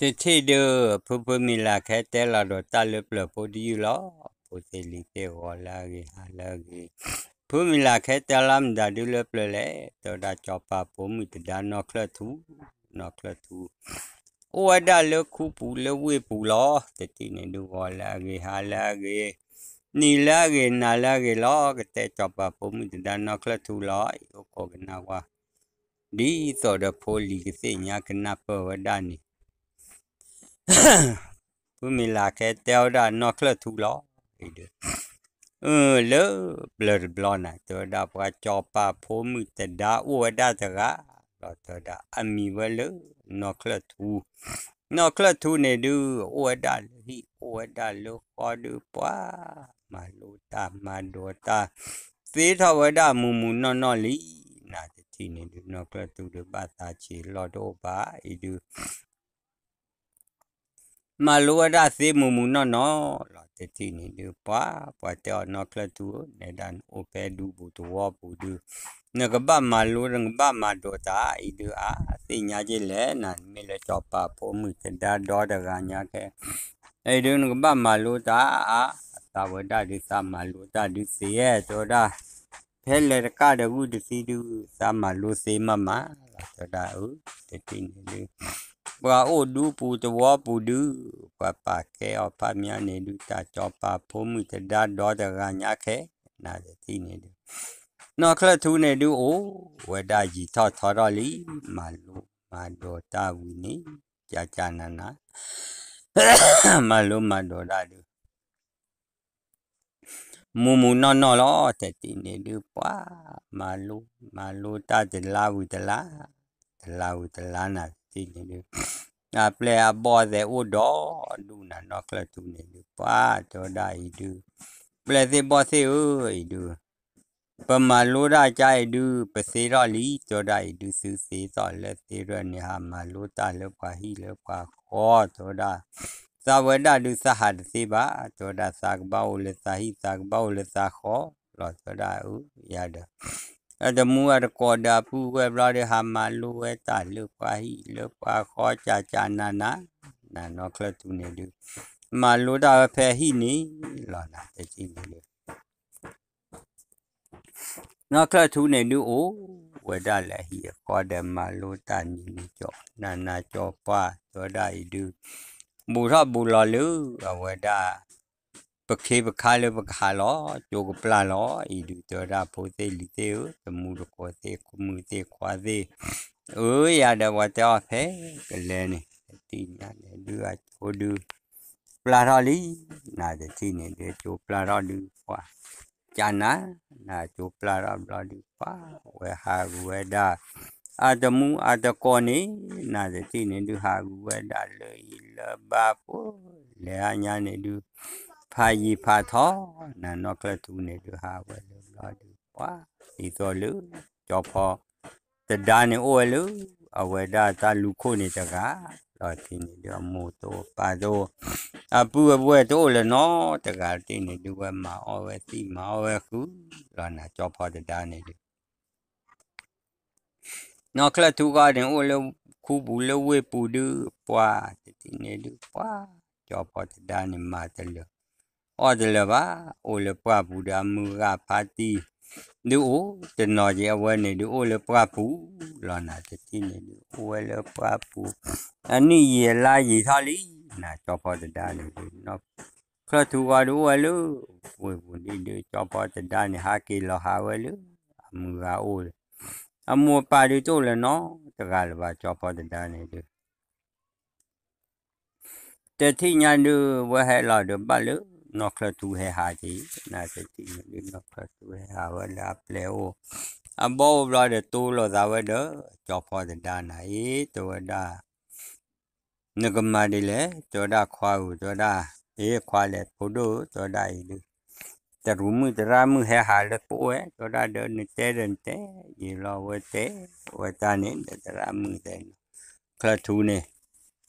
တထံၣ်ဒုး ဖုဖုမံၤလၢ်ခဲတဲလီၤဒီးတၢ်လၢပျၢၤဖိတယုၢ်လီၤ. ဖိသ့ၣ်လံၤသ့ၣ် ဂီၤလၢအဂ့ၤ ဟါလၢအဂ့ၤ, ဖုမံၤလၢ်ခဲတဲလီၤမတၤဒုလၢပျၢၤလဲၣ်, တဲဝဲဒၣ်စီၤပၤဖိမုၣ်တဒါနီၢ်ချၢၣ်ထူ, နီၢ်ချၢၣ်ထူ အိၣ်ဝဲဒၣ်လၢခူပူၤလၢဝ့ၢ်ပူၤလီၤ. တထံၣ်န့ၣ်ဒုး ဂီၤလၢအဂ့ၤ ဟါလၢအဂ့ၤ, နံၤလၢအဂ့ၤ နၤလၢအဂ့ၤလီၤ. ကတဲစီၤပၤဖိမုၣ်တဒါနီၢ်ချၢၣ်ထူလီၤ. အံၤအိၣ်ခိးကနၣ်ဝဲ ဒ်သိးဒီးဖိလံၤကသ့ၣ်ညါကနၢ်ပၢၢ်ဝဲဒၣ်န့ၣ် ဖုမံၤလၢ်ခဲတဲဝဲဒၣ်နီၢ်ချၢၣ်ထူလီၤ. အံၤဒုး လၢပျၢၤတဘျီနၤ တဲဝဲဒၣ်ပှၤစီၤပၤဖိမုၣ်တဒါအိၣ်ဝဲဒၣ်တဂၤလီၤ. တဲဝဲဒၣ်အမံၤဝဲလၢနီၢ်ချၢၣ်ထူ, နီၢ်ချၢၣ်ထူန့ၣ်ဒုး အိၣ်ဝဲဒၣ်လၢဟံၣ် အိၣ်ဝဲဒၣ်လၢဃီဒုး ပှၤမၤလိတၢ်မၤဒိးတၢ် သ့ထီၣ်ဝဲဒၣ်မုာ်မုာ်နီၢ်နီၢ်လံ. နၤတထံၣ်န့ၣ်ဒုး နီၢ်ချၢၣ်ထူဒုး ဘၣ်သးဆံးလီၢ်တအိၣ်ဘၣ် အံၤဒုး မၤလိဝဲဒၣ်သ့မုာ်မုာ်နီၢ်နီၢ်လီၤ. တထံၣ်န့ၣ်ဒုး ပှၤ ပှၤတဲအီၤနီၢ်ချၢၣ်ထူဧၢ, နဲဒၣ်နအိၣ်ဖဲဒူပူၤသဝီပူၤဒုး နကဘၣ်မၤလိ နကဘၣ်မၤဒိးတၢ် အံၤဒုး အါ သ့ၣ်ညါက့လဲၣ် နၤနမ့ၢ်လၢစီၤပၤဖိမုၣ်တဒါဒီတဂၤညါခဲ အံၤဒုး နကဘၣ်မၤလိတၢ် အါ သးဝဲဒၣ်ဒုး သးမၤလိတၢ်ဒုးသ့ တဲဝဲဒၣ် ဖဲလဲၤတကၣ်ဒီးဂုၢ်တသံဒုး သးမၤလိသ့မးမးလီၤ. တဲဝဲဒၣ်အၢ တထံၣ်န့ၣ်ဒုး ပှၤအိၣ်ဒူပူၤသဝီပူၤဒုး ပှၤပာ်ကဲအီၤဖးမးန့ၣ်ဒုး တၢ်စီၤပၤဖိမုၣ်တဒါဒီတဂၤညါခဲ နၤတထံၣ်န့ၣ်ဒုး နီၢ်ချၢၣ်ထူန့ၣ်ဒုး အိၣ်ဝဲဒၣ်ယံာ်ထီၣ်ထီထီၣ်လံ မၤလိမၤဒိးတၢ်ဝံၤန့ၣ် ကကနၤနၤ မၤလိမၤဒိးတၢ်ဒုး မုာ်မုာ်နီၢ်နီၢ်လီၤ. တထံၣ်န့ၣ်ဒုး ပှၤ မၤလိ မၤလိတၢ်တလါဝံၤတလါ တလါဝံၤတလါနၤ တထံၣ်န့ၣ်ဒုး အပျဲၢ်အဘီၣ်သဲးအိၣ်ဒီးဒူၣ်နၤ နီၢ်ချၢၣ်ထူန့ၣ်ဒုး ပှၤ တဲဝဲဒၣ်အံၤဒုး ပျဲၢ်သ့ၣ်ဘီၣ်သ့ၣ်ဧၢ အံၤဒုး ပမၤလိတၢ်ကါအံၤဒုး ပသ့ထီၣ်လံ တဲဝဲဒၣ်အံၤဒုး သုသ့သိးလၢသ့ထီၣ်န့ၣ် ဟးမၤလိတၢ်လၢပှၤဟံၣ်လၢပှၤဃီ တဲဝဲဒၣ် သးဝဲဒၣ်ဒုးသးဟးတသ့ဘၣ် တဲဝဲဒၣ် သးကဘၣ်အိၣ်လၢသးဟံၣ် သးကဘၣ်အိၣ်လၢသးဃီလီၤ တဲဝဲဒၣ်အၢ ယၤဒီး အတမူအတကိးဒီးအပုၢ်ဝဲၢ်ဘျီဒီး ဟးမၤလိဝဲတၢ်လၢပှၤဟံၣ်လၢပှၤဃီ ကကနၤနၤ နၤနီၢ်ချၢၣ်ထူန့ၣ်ဒုး မၤလိတၢ်ဝဲဖဲဟံၣ်န့ၣ်လီၤနၤ တထံၣ်န့ၣ်ဒုး နီၢ်ချၢၣ်ထူန့ၣ်ဒုး အိၣ်ဝဲဒၣ်လၢအဟံၣ်အဃီဒီး မၤလိတၢ်နံၤနံၤကၠီ နၤနၤကၠီပှၢ် တဲဝဲဒၣ်အံၤဒုး ဘူးထီၣ်ဘူးလီၤလၢ အဝဲဒၣ် ပခ့ပခါလၢပကဟးလီၤ ကၠိကပျၢ်လီၤ အံၤဒုး တဲဝဲဒၣ်ဖိသ့ၣ်လံၤသ့ၣ်ဧၢ တမူတကိးသ့ၣ် မုၢ်သ့ၣ်ခွါသ့ၣ် အၢ ယၤဒီးပှၤတဲအီၤဖဲကလဲၤန့ၣ် တထံၣ်ညါန့ၣ်ဒုး အကၠိဒုး ပျၢ်ထီၣ်လံ နၤတထံၣ်န့ၣ်ဒုး ကၠိပျၢ်ထီၣ်ဒုး ပှၤ ကနၤ နၤကၠိပျၢ်ထီၣ်ဘျီဒုး ပှၤ ဝဲဟးဂူာ်ဝဲဒၣ် အတမူအတကိးန့ၣ် နၤတထံၣ်န့ၣ်ဒုး ဟးဂူာ်ဝဲဒၣ်လၢအံၤလၢဘၣ်ပှၤ လဲၤညါန့ၣ်ဒုး ဖးယံၤဖးထီ နၤနီၢ်ချၢၣ်ထူန့ၣ်ဒုး ဟးဝဲလၢဘျီဒုး ပှၤ ဒ်သိးလၢ ကၠီဖီ တဒါန့ၣ်အိၣ်ဝဲလၢ အဝဲဒၣ်တၢ်လူၤခိၣ်န့ၣ်တဂၤ လီၤတထံၣ်န့ၣ်ဒုး အမိၢ်တအိၣ်ပၢ်တအိၣ် အပုၢ်အဝဲၢ်တအိၣ်လၢၤနီတဂၤတထံၣ်န့ၣ်ဒုး ဝဲမၤအီၣ်ဝဲသံမၤအီၣ်ဝဲဃုာ်လီၤနၤ ကၠီဖီတဒါန့ၣ်ဒုး နီၢ်ချၢၣ်ထူဃီန့ၣ် အိၣ်လၢခူပူၤလၢဝ့ၢ်ပူၤဒုး ပှၤ တထံၣ်န့ၣ်ဒုး ပှၤ ကၠီဖီတဒါန့ၣ် မၤတလၢာ် အီၣ်တလၢာ်ဘၣ် အိၣ်လၢပှၢ်ပူၤဒီး အမုၢ်ဂၤဖါတံၢ် ဒုးအိၣ်တနီၤက့ၤ အဝဲန့ၣ်ဒုး အိၣ်လၢပှၢ်ပူၤလီၤနၤ တထံၣ်န့ၣ်ဒုး အိၣ်ဝဲလၢပှၢ်ပူၤ အနံၣ်ယံာ်အလါယံာ်ထီၣ်လံ နၤကၠီဖီတဒါန့ၣ်ဒုး နီၢ်ချၢၣ်ထူဃီဒုး အိၣ်ဝဲလၢ ဝ့ၢ်ပူၤဒ်ဒုး ကၠီဖီတဒါန့ၣ် ဟးက့ၤလီၤဟးဝဲလၢ အမုၢ်ဂၤအိၣ် အမိၢ်အပၢ်ဒုးတအိၣ်လၢၤနီတဂၤလၢၤဘၣ် ကၠီဖီတဒါန့ၣ်ဒုး တထံၣ်ညါဒုး ဝဲဟဲလီၤဒီးဘၣ်လၢ နီၢ်ချၢၣ်ထူဟဲဟးက့ၤ နၤတထံၣ်န့ၣ်ဒုး နီၢ်ချၢၣ်ထူဟဲဟးဝဲလၢအပျဲၢ်အိၣ် အဘီအိၣ်ဘျီဒီး တိလိာ်သးဝဲဒီး ကၠီဖီတဒါနၤအံၤ တဲဝဲဒၣ် နကမၤဒ်လဲၣ် တဲဝဲဒၣ်ခွါဧၢ တဲဝဲဒၣ် အ့ ခွါလဲၣ် ဖိဒိၣ်ဧၢ တဲဝဲဒၣ်အံၤဒုး တရူးမုၣ်သရၣ်မုၣ်ဟဲဟးလၢပအိၣ်ဝဲ တဲဝဲဒၣ်ဒီး နတဲဒီးနတဲ ယံာ်လီၤဝဲတဲ ဝဲတၢ်န့ၣ်ဒီး သရၣ်မုၣ်တဲ ချၢၣ်ထူန့ၣ်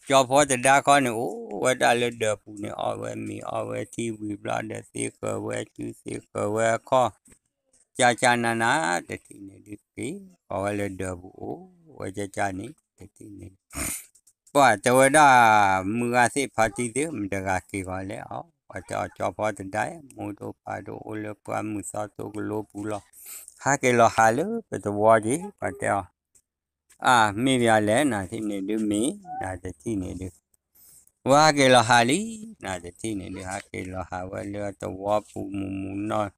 ကၠီဖီတဒါခီန့ၣ် အိၣ်ဝဲဒၣ်လၢဒၢးပူၤန့ၣ် အီၣ်ဝဲမ့ၤအီဝဲထံဝံၤဘျီဒီး သ့ဃၢၤဝဲစုသ့ဃၢၤဝဲအခီၣ် ကၠၢ်ကၠၢ်နးနး တထံၣ်န့ၣ်ဒုးက့ၤ အီၣ်ဝဲလၢဒၢးပူၤအိၣ်ဝဲကၠၢ်ကၠၢ်န့ၣ် တထံၣ်န့ၣ်ဒုး ပှၤတဲဝဲဒၣ်, မုၢ်ဂၤသ့ၣ်ဖါတံၢ်သ့ၣ် မတၤတဂၤက့ၤဂီၤလဲၣ်အီၤ, ပှၤတဲအီၤ ကၠီဖီတဒါ မိၢ်ဒိၣ်ပၢ်ဒိၣ်အိၣ်လၢပှၢ်မုၢ်သီထိကလိပူၤလီၤ, ဟးက့ၤလီၤဟးလၢပသဝီက့ၤ ပှၤတဲအီၤ, အၢ မ့ၢ်ဘၣ်လဲၣ် နၤတထံၣ်န့ၣ်ဒုး မ့ၢ် နၤတထံၣ်န့ၣ်ဒုး ဝဲဟးက့ၤလီၤဟးလံ, နၤတထံၣ်န့ၣ်ဒုး ဟးက့ၤလီၤဟးဝဲလၢသဝီပူၤမုၢ်မုၢ်နီၢ်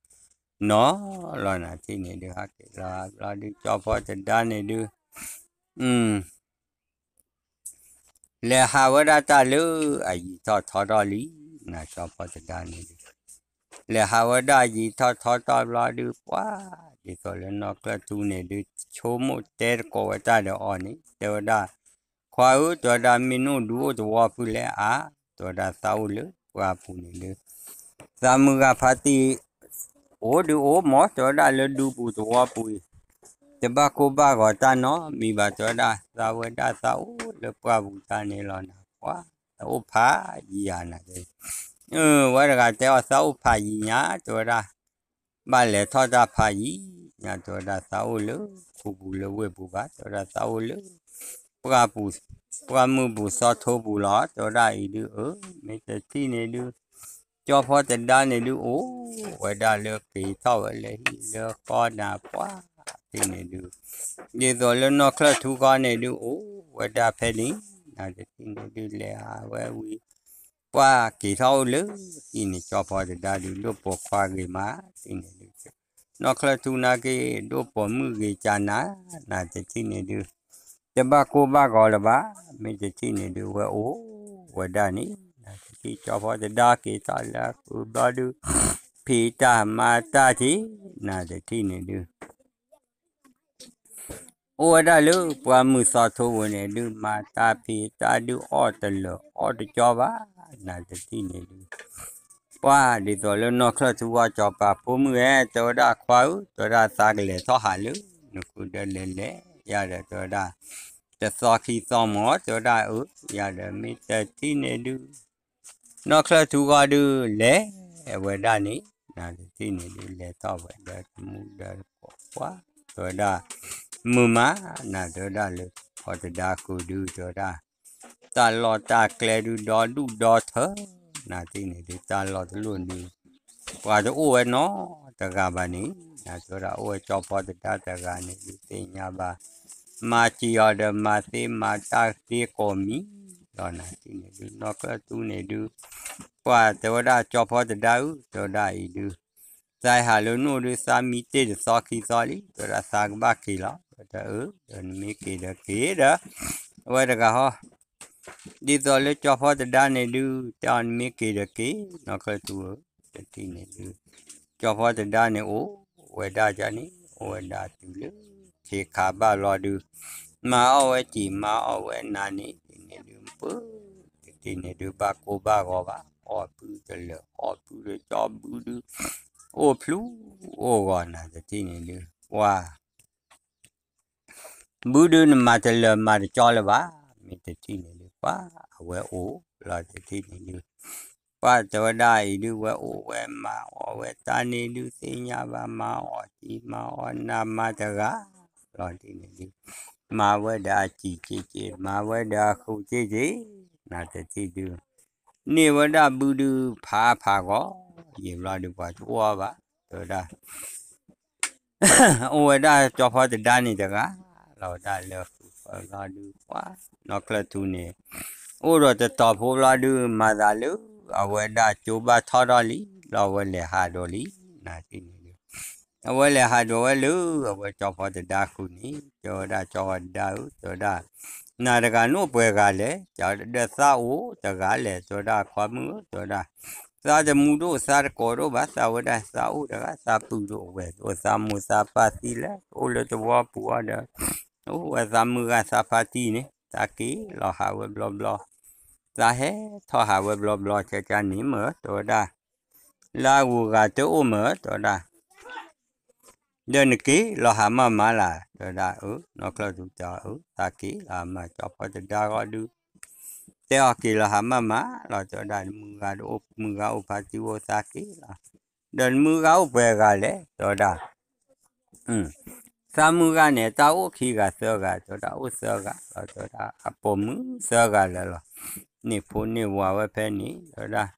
နီၢ်လီၤ, နၤတထံၣ်န့ၣ်ဒုး ဟးက့ၤလီၤဟးဘျီဒုး ကၠီဖီတဒါန့ၣ်ဒုး လဲၤဟးဝဲဒၣ်တၢ်လၢအယံာ်ထီၣ်ထီထီၣ်လံ, နၤကၠီဖီတဒါန့ၣ်ဒုး လဲၤဟးဝဲဒၣ်ယံာ်ထီၣ်ထီထီၣ်ဘျီဒုး ပှၤ ဒ်သိးလၢနီၢ်ချၢၣ်ထူန့ၣ်ဒုး ဆိကမိၣ်တဲသကိးဝဲတၢ်ဒီးအီၤန့ၣ် တဲဝဲဒၣ်, ခွါဧၢ တဲဝဲဒၣ် မ့ၢ်နအိၣ်ဒူအိၣ်သဝီဖုလဲၣ်အါ, တဲဝဲဒၣ် သးအိၣ်လၢပှၢ်ပူၤန့ၣ်ဒုး သးမုၢ်ဂၤဖါတံၢ် အိၣ်ဒုးအိၣ်မး တဲဝဲဒၣ် လၢဒူပူၤသဝီပူၤအံၤ, တဘၣ်ကိၢ်ဘၣ်ဂီၤတၢ်နီတမံၤဘၣ် တဲဝဲဒၣ်, သးဝဲဒၣ်သးအိၣ်လၢပှၢ်ပူၤတၢ်န့ၣ်လီၤနၤ ပှၤ သးအိၣ်ဖးယံၤဧါနၤ, ဝဲတဂၤတဲအီၤ သးအိၣ်ဖးယံၤညါ တဲဝဲဒၣ်, ဘၣ်လဲၤထီၣ်တၢ်ဖးယံၤညါ တဲဝဲဒၣ် သးအိၣ်လၢခူပူၤလၢဝ့ၢ်ပူၤဘၣ် တဲဝဲဒၣ် သးအိၣ်လၢ ပှၢ်ပူၤ ပှၢ်မုၢ်ပူၤသီထိပူၤလီၤ တဲဝဲဒၣ်အံၤဒုး အၢ မ့ၢ်တထံၣ်န့ၣ်ဒုး ကၠီဖီတဒါန့ၣ်ဒုး အိၣ်ဝဲဒၣ်လၢက့ၤထီၣ်ဝဲလၢဟံၣ်လၢဃီနၤ ပှၢ်တထံၣ်န့ၣ်ဒုး ဒ်သိးလၢနီၢ်ချၢၣ်ထူဃီန့ၣ်ဒုး အိၣ်ဝဲဒၣ်ဖဲန့ၣ် နၤတထံၣ်န့ၣ်ဒုး လဲၤဟးဝဲဝံၤ ပှၢ်က့ၤထီၣ်အိၣ်လၢဟံၣ်န့ၣ် ကၠီဖီတဒါဒုး ဒိၣ်ပိာ်ခွါဂ့ၤမး တထံၣ်န့ၣ်ဒုး နီၢ်ချၢၣ်ထူနာ်က့ ဒိၣ်ပိာ်မုၣ်ဂ့ၤကၢနၤ နၤတထံၣ်န့ၣ်ဒုး တဘၣ်ကိၢ်ဘၣ်ဂီၤလၢၤဘၣ် မ့ၢ်တထံၣ်န့ၣ်ဒုး ဝဲအိၣ်ဝဲဒၣ်န့ၣ် နၤတထံၣ် ကၠီဖီတဒါက့ၤထီၣ်လၢအကုဘျီဒုး ဖံးတၢ်မၤတၢ်က့ၤ နၤတထံၣ်န့ၣ်ဒုး အိၣ်ဝဲဒၣ်လၢပှၢ်မုၢ်သီထိပူၤန့ၣ်ဒုး မၤတၢ်ဖံးတၢ်ဒုးအီၣ်တလၢာ်အီၣ်တကၠီဘၣ် နၤတထံၣ်န့ၣ်ဒုး ပှၢ်ဒ်သိးလၢနီၢ်ချၢၣ်ထူဂီၢ် ကၠီၤပၤဖိမုၣ်ဧၢ တဲဝဲဒၣ် ခွါဧၢ တဲဝဲဒၣ် သးကလဲၤထီၣ်ဟးလၢ နဃုာ်ဒီးလဲၤလဲၤ ယၤဒီး တဲဝဲဒၣ် တသီခံသီမး တဲဝဲဒၣ် အၢ ယၤဒီး မ့ၢ်တထံၣ်န့ၣ်ဒုး နီၢ်ချၢၣ်ထူဂီၢ်ဒုး လဲၤဝဲဒၣ်န့ၣ် နၤတထံၣ်န့ၣ်ဒုး လဲၤထီၣ်ဝဲဒီးတမူဒီးတကိးပှၢ် တဲဝဲဒၣ် မုာ်မး နၤတဲဝဲဒၣ် လၢဖီတဒါဃုာ်ဒုး တဲဝဲဒၣ် တၢ်လီၢ်တၢ်ကျဲဒုး ဒီဒူၣ်ဒီထၢ နၤတထံၣ်န့ၣ်ဒုး တၢ်လီၢ်တလိၣ်ဒုး ပှၤတအိၣ်ဝဲနီတဂၤဘၣ်န့ၣ် နၤတဲဝဲဒၣ် အိၣ်ဝဲကၠီဖီတဒါတဂၤန့ၣ်ဒုး သ့ၣ်ညါဘၣ် မၤစၢၤအီၤဒီး မၤသ့မၤတၢ်သ့ကိးမံၤလီၤ နၤတထံၣ်န့ၣ်ဒုး နီၢ်ချၢၣ်ထူန့ၣ်ဒုး ပှၤတဲဝဲဒၣ် ကၠီဖီတဒါဧၢ တဲဝဲဒၣ်အံၤဒုး သးဟးလၢနအိၣ်ဒုး သးမံတ့ၢ်တသီခံသီလံ တဲဝဲဒၣ် သးကဘၣ်က့ၤလီၤ တဲဝဲဒၣ် အၢ ဒီးနမ့ၢ်က့ၤဒီးက့ၤဒီး အဝဲတဂၤဟီ ဒ်သိးလၢကၠီဖီတဒါန့ၣ်ဒုး တဲအီၤ နမ့ၢ်က့ၤဒီးက့ၤ နီၢ်ချၢၣ်ထူဧၢ တထံၣ်န့ၣ်ဒုး ကၠီဖီတဒါန့ၣ် အိၣ်ဝဲဒၣ်ကန့ၣ် အိၣ်ဝဲဒၣ်တုၤလၢ ခ့ခါဘၣ်လီၤဒုး မၤအီၣ်ဝဲစံာ် မၤအီၣ်ဝဲနၤန့ၣ် တထံၣ်န့ၣ်ဒုး ပၢ် တထံၣ်န့ၣ်ဒုး ဘၣ်ကိၢ်ဘၣ်ဂီၤဘၣ် အီၣ်ပုၢ်တလၢာ် အီၣ်ပုၢ်တကၠီ ဘုဒုး အိၣ်ဖျူအိၣ်ဂီၤ နၤတထံၣ်န့ၣ်ဒုး ပှၤ ဘုဒုး နမၤတလၢာ်မၤတကၠီလၢၤဘၣ် မ့ၢ်တထံၣ်န့ၣ်ဒုး ပှၤ အဝဲအိၣ်လီၤ တထံၣ်န့ၣ်ဒုး ပှၤတဲဝဲဒၣ်အံၤဒုး ဝဲအိၣ်ဝဲမၤအီၣ်ဝဲတၢ်န့ၣ်ဒုး သ့ၣ်ညါဘၣ် မၤအီၣ်စံာ် မၤအီၣ်နးမၤတဂၤလီၤ တထံၣ်န့ၣ်ဒုး မၤဝဲဒီးအစံာ်က့က့ မၤဝဲဒီးအဃုာ်က့က့ နၤတထံၣ်ဒုး န့ၢ်ဝဲဒၣ်ဘုဒုး ဖးဖးဂီၤ ယံာ်ဘျီဒုး ပှၤတအိၣ်အီၤဘၣ် တဲဝဲဒၣ် အိၣ်ဝဲဒၣ်ကၠီဖီတဒါန့ၣ်တဂၤလီၤ ဝဲဒၣ်လၢဃုာ်ဃီလီၤဒုး ပှၤ နီၢ်ချၢၣ်ထူန့ၣ် အိၣ်ဒီးတတီၤဖိဘျီဒုး မၤသးလၢ အဝဲဒၣ်ကၠိဘၣ်ထီၣ်ထီၣ်လံ လီၤအဝဲလဲၤဟးဒိးလံ နၤတထံၣ်န့ၣ်ဒုး အဝဲလဲၤဟးဒိးဝဲလၢ အဝဲကၠီဖီတဒါဃုာ်န့ၣ် တဲဝဲဒၣ် ကၠီဖီတဒါဧၢ တဲဝဲဒၣ် နၤတဂၤနအိၣ်ပှဲၤဂၤလဲၣ် ဒီးသးအိၣ်တဂၤလဲၣ် တဲဝဲဒၣ် ခွါမုၣ်ဧၢ တဲဝဲဒၣ် သးတမူတအိၣ် သးတကိးတအိၣ်ဘၣ် သးဝဲဒၣ် သးအိၣ်တဂၤ သးပုၢ်တအိၣ်ဝဲၢ်တအိၣ် သးမိၢ်သးပၢ်သံလၢ အိၣ်လၢသဝီပူၤအီၤဒီး အိၣ်ဝဲသးမုၢ်ဂၤသးဖါတံၢ်န့ၣ် သးက့ၤလီၤဟးဝဲဘျီဘျီ သးဟဲထီၣ်ဟးဝဲဘျီဘျီ ကကန့ၣ်မ့ၢ် တဲဝဲဒၣ် လၢအဂုၤအဂၤတအိၣ်မ့ၢ် တဲဝဲဒၣ် ဒီးနက့ၤလီၤဟးမၢ်မးလၢ် တဲဝဲဒၣ် အၢ နီၢ်ချၢၣ်ထူတဲအီၤ အၢ သးက့ၤလီၤဟးမၢ် ကၠီဖီတဒါဂီၢ်ဒုး တဲအီၤက့ၤလီၤဟးမၢ်မးလီၤ တဲဝဲဒၣ် မုၢ်ဂၤတအိၣ် မုၢ်ဂၤအိၣ်ဖါတံၢ်အိၣ် သးက့ၤလီၤ ဒီးနမုၢ်ဂၤအိၣ်ပှဲၤဂၤလဲၣ် တဲဝဲဒၣ် သးမုၢ်ဂၤန့ၣ် တၢ်အိၣ်ခံဂၤသၢဂၤ တဲဝဲဒၣ် အိၣ်သၢဂၤလီၤ တဲဝဲဒၣ် အပိာ်မုၣ်သၢဂၤလၢာ်လီၤ. န့ၢ်ဖိန့ၢ်ဝၤဝဲဖဲန့ၣ် တဲဝဲဒၣ်